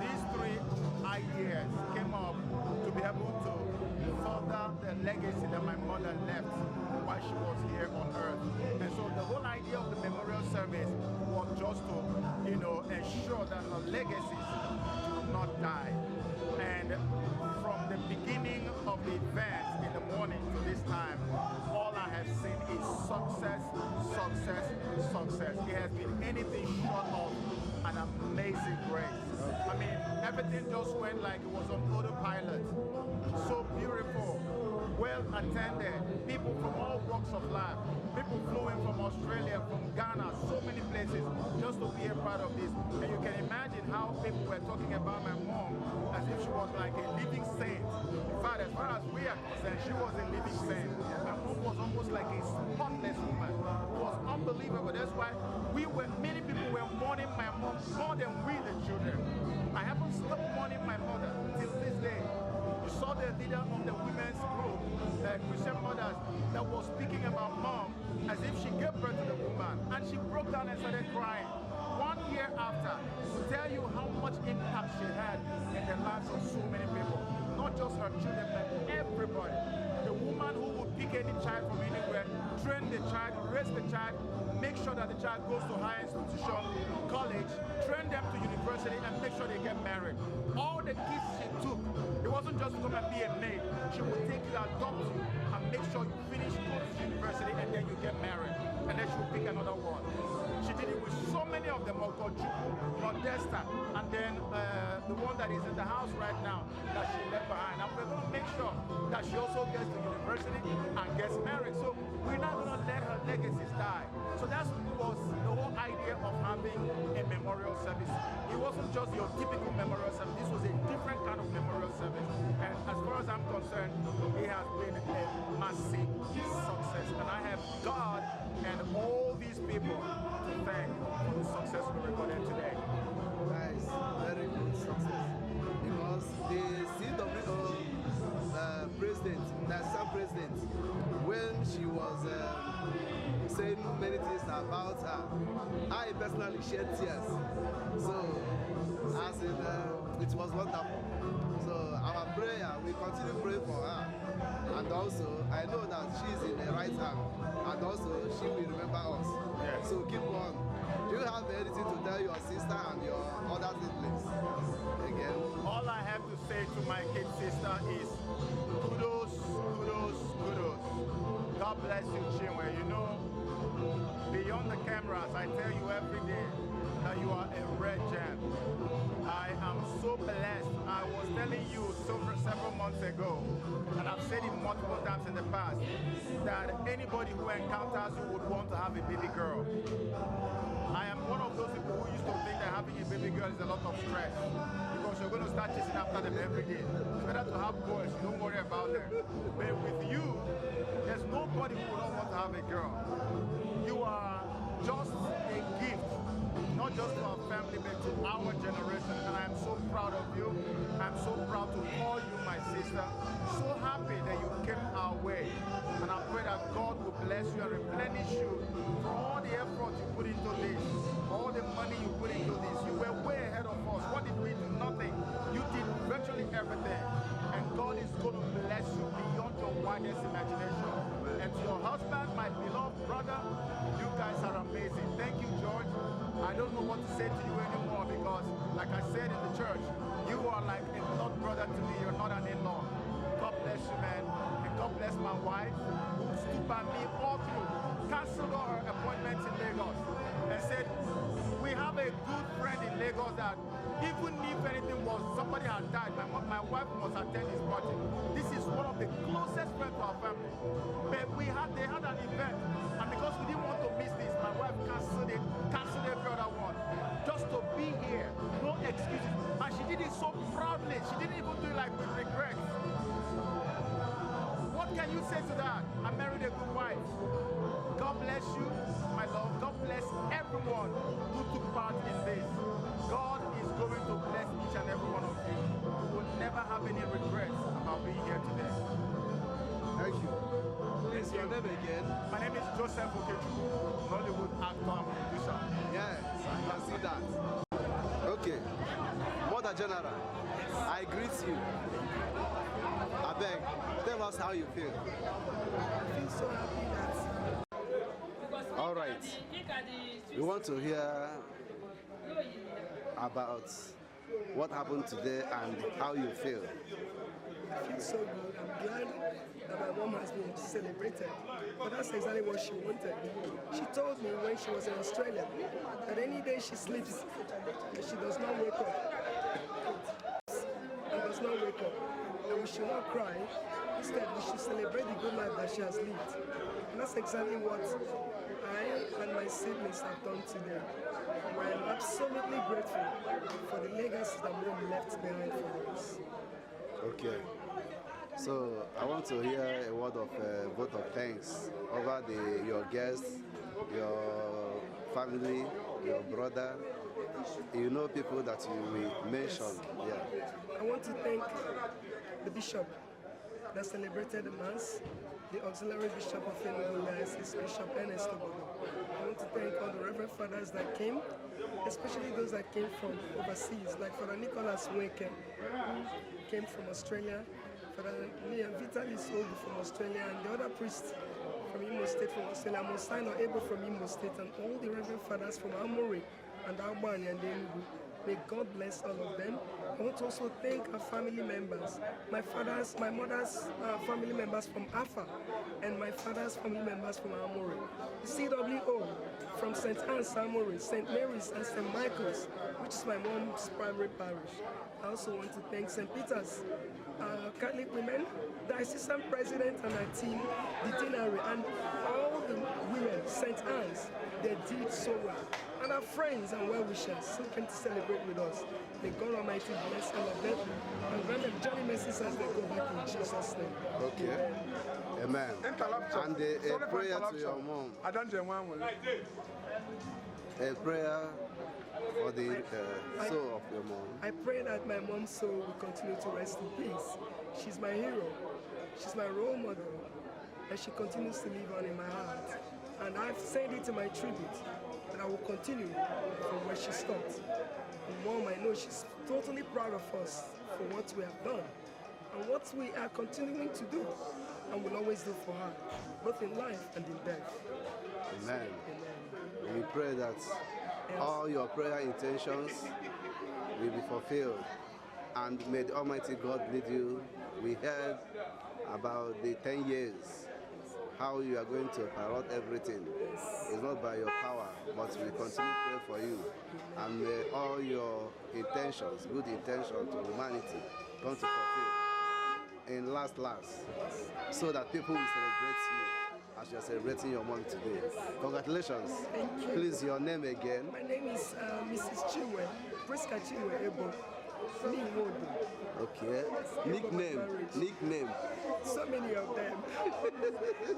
These three ideas came up to be able to further the legacy that my mother left while she was here on earth. And so the whole idea of the memorial service was just to, you know, ensure that her legacies do not die. And from the beginning of the event in the morning to this time, all I have seen is success, success, success. It has been anything short of an amazing grace. I mean, everything just went like it was on autopilot. So beautiful, well attended, people from all walks of life, people flew in from Australia, from Ghana, so many places just to be a part of this. And you can imagine how people were talking about my mom as if she was like a living saint. In fact, as far as we are concerned, she was a living saint. My mom was almost like a spotless woman. It was unbelievable. That's why many people were mourning my mom more than we, the children. I haven't stopped mourning my mother till this day. You saw the leader of the women's group, the Christian Mothers, that was speaking about mom as if she gave birth to the woman, and she broke down and started crying. 1 year after, to tell you how much impact she had in the lives of so many people, not just her children, but everybody. The woman who would pick any child from anywhere, train the child, raise the child, make sure that the child goes to higher institution, college, train them to university, and make sure they get married. All the kids she took, it wasn't just to come and be a maid. She would take you, adopt you, and make sure you finish, go to university, and then you get married. And then she would pick another one. She did it with so many of them, Ogochukwu, Modesta, and then the one that is in the house right now that she left behind. And we're going to make sure that she also gets to university and gets married. So we're not going to let her legacies die. So that was the whole idea of having a memorial service. It wasn't just your typical memorial service. This was a different kind of memorial service. And as far as I'm concerned, it has been a massive success. And I have God and all these people to thank for the success we recorded today. Nice, very good success. Because the CWO president, the assistant president, when she was saying many things about her, I personally shed tears. So, as in, it was wonderful. So our prayer, we continue praying for her. And also, I know that she's in the right hand. And also, she will remember us. Yes. So keep on. Do you have anything to tell your sister and your other siblings? Again? All I have to say to my kid sister is kudos, kudos, kudos. God bless you, Chinwe. You know, beyond the cameras, I tell you every day that you are a red gem. I am so blessed. I was telling you several months ago, and I've said it multiple times in the past, that anybody who encounters you would want to have a baby girl. I am one of those people who used to think that having a baby girl is a lot of stress because you're going to start chasing after them every day. It's better to have boys, you don't worry about them. But with you, there's nobody who would not want to have a girl. You are just a gift, not just to our family, but to our generation. And I am so proud of you. I'm so proud to call you my sister. So happy that you came our way. And I pray that God will bless you and replenish you for all the effort you put into this, all the money you put into this. You were way ahead of us. What did we do? Nothing. You did virtually everything. And God is going to bless you beyond your wildest imagination. And to your husband, my beloved brother, you guys are amazing. Thank you, George. I don't know what to say to you anymore because, like I said in the church, you are like a blood brother to me. You're not an in-law. God bless you, man. And God bless my wife, who stood by me all through, canceled all her appointments in Lagos, and said, we have a good friend in Lagos that even if anything was, somebody had died, my wife must attend his party. This is one of the closest friends to our family. But they had an event, and because we didn't want to miss this, my wife canceled it, canceled every other one, just to be here, no excuses. And she did it so proudly. She didn't even do it like with regrets. What can you say to that? I married a good wife. God bless you, my love. God bless everyone who took part in this. God is going to bless each and every one of you. You will never have any regrets about being here today. Thank you. Please, your name again? My name is Joseph Okechukwu, Nollywood actor and producer. Yes, I can see that. Okay. Mother General, I greet you. I beg, tell us how you feel. I feel so happy that. All right. We want to hear about what happened today and how you feel. I feel so good. I'm glad that my mom has been celebrated. But that's exactly what she wanted. She told me when she was in Australia that any day she sleeps, she does not wake up. And does not wake up. And we should not cry. Instead, we should celebrate the good life that she has lived. And that's exactly what I and my siblings have done today. I am absolutely grateful for the legacy that Mom left behind for us. Okay. So I want to hear a word of vote of thanks over your guests, your family, your brother. You know, people that you will mention. Yeah. I want to thank the bishop that celebrated the Mass, the auxiliary bishop of Enugu Diocese, Bishop Ernest Obodo. I want to thank all the Reverend Fathers that came, especially those that came from overseas, like Father Nicholas Nweke, who came from Australia, Father Liam Vitalis Ogu from Australia, and the other priests from Imo State from Australia, Monsignor Ebo from Imo State, and all the Reverend Fathers from Amuri and Albany and Enugu. May God bless all of them. I want to also thank our family members, my father's, my mother's family members from Afa, and my father's family members from Amuri. The CWO from St. Anne's Amuri, St. Mary's and St. Michael's, which is my mom's primary parish. I also want to thank St. Peter's Catholic Women, the assistant president and her team, the deanery, and all the women, St. Anne's, they did so well. And our friends and well-wishers who came to celebrate with us. May God Almighty bless all of them and grant them jolly mercies as they go back in Jesus' name. Okay. Amen. And a prayer to your mom. A prayer for the soul of your mom. I pray that my mom's soul will continue to rest in peace. She's my hero. She's my role model. And she continues to live on in my heart. And I've said it in my tribute that I will continue from where she stopped. And Mom, I know she's totally proud of us for what we have done and what we are continuing to do and will always do for her, both in life and in death. Amen. Amen. We pray that all your prayer intentions will be fulfilled, and may the Almighty God lead you. We heard about the 10 years, how you are going to pilot everything. It's not by your power, but we continue to pray for you. And may all your intentions, good intentions to humanity, come to fulfill in last, so that people will celebrate you as you are celebrating your mom today. Congratulations. Thank you. Please, your name again. My name is Mrs. Chinwe, Priska Chinwe Ebo. Okay. Nickname. Nickname. So many of them.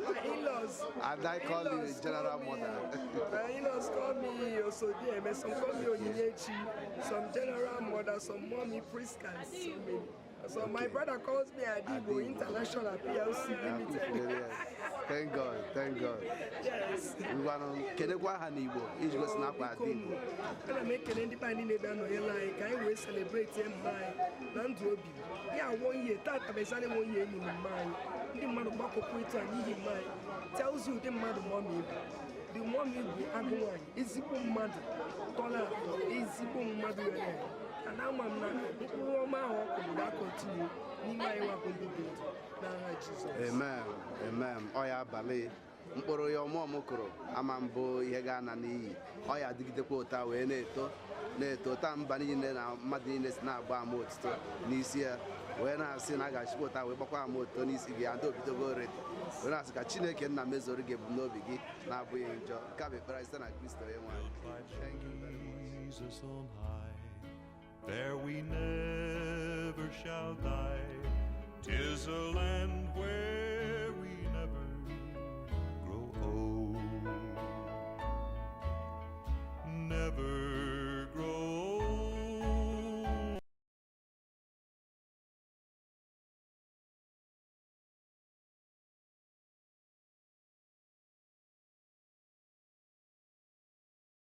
My in-laws. And I call you General Mother. My in-laws call me Osodieme, some call me Onyinyechi, some General Mother, some Mommy Priska, so many. So okay. My brother calls me Adibo International PLC Limited. Thank God, thank God. Yes. Kedekwa ha n'Igbo iji gosi na akwa Adibo. Ana m ekele ndị be anyị niile bịa nọnyere anyị ka anyị wee celebrate mma anyị na ndụ obi. Ya 1 year, tata bụ exactly 1 year enyi mma anyị. Ndị mmadụ gbakọkwa etu a n'ihi mma anyị. Tells you ụdị mmadụ mọmị bụ. The mọmị bụ agụ nwaanyị, ezigbo mmadụ, tọrọ atọ, ezigbo mmadụ nwere. And ama m na mkpụrụ ọma ahụ ọ kụrụ ga-akọntinu n'ime anyị nwabụ ndị dị ndụ n'aha Jizọs. Amen. Amen. Ọ ya abalị mkpụrụ ya ọmụọ m kụrụ ama mbụ ihe ga-ana n'iyi. Ọ ya adịgidekwa ụta wee na-eto na-eto taa mba niile na mmadụ niile si na-agba ama otuto n'isi ya wee na-asị na a ga-achịkwa ụta wee gbakwa ama otuto n'isi gị andị obidogo redi wee na-asị ka Chineke nna mezoro gị ebumnobi gị na-abụghị njọ. Nke a bụ ekpere site na Kristo onye nwe anyị. Thank you very much. Jesus on high, there we never shall die. 'Tis a land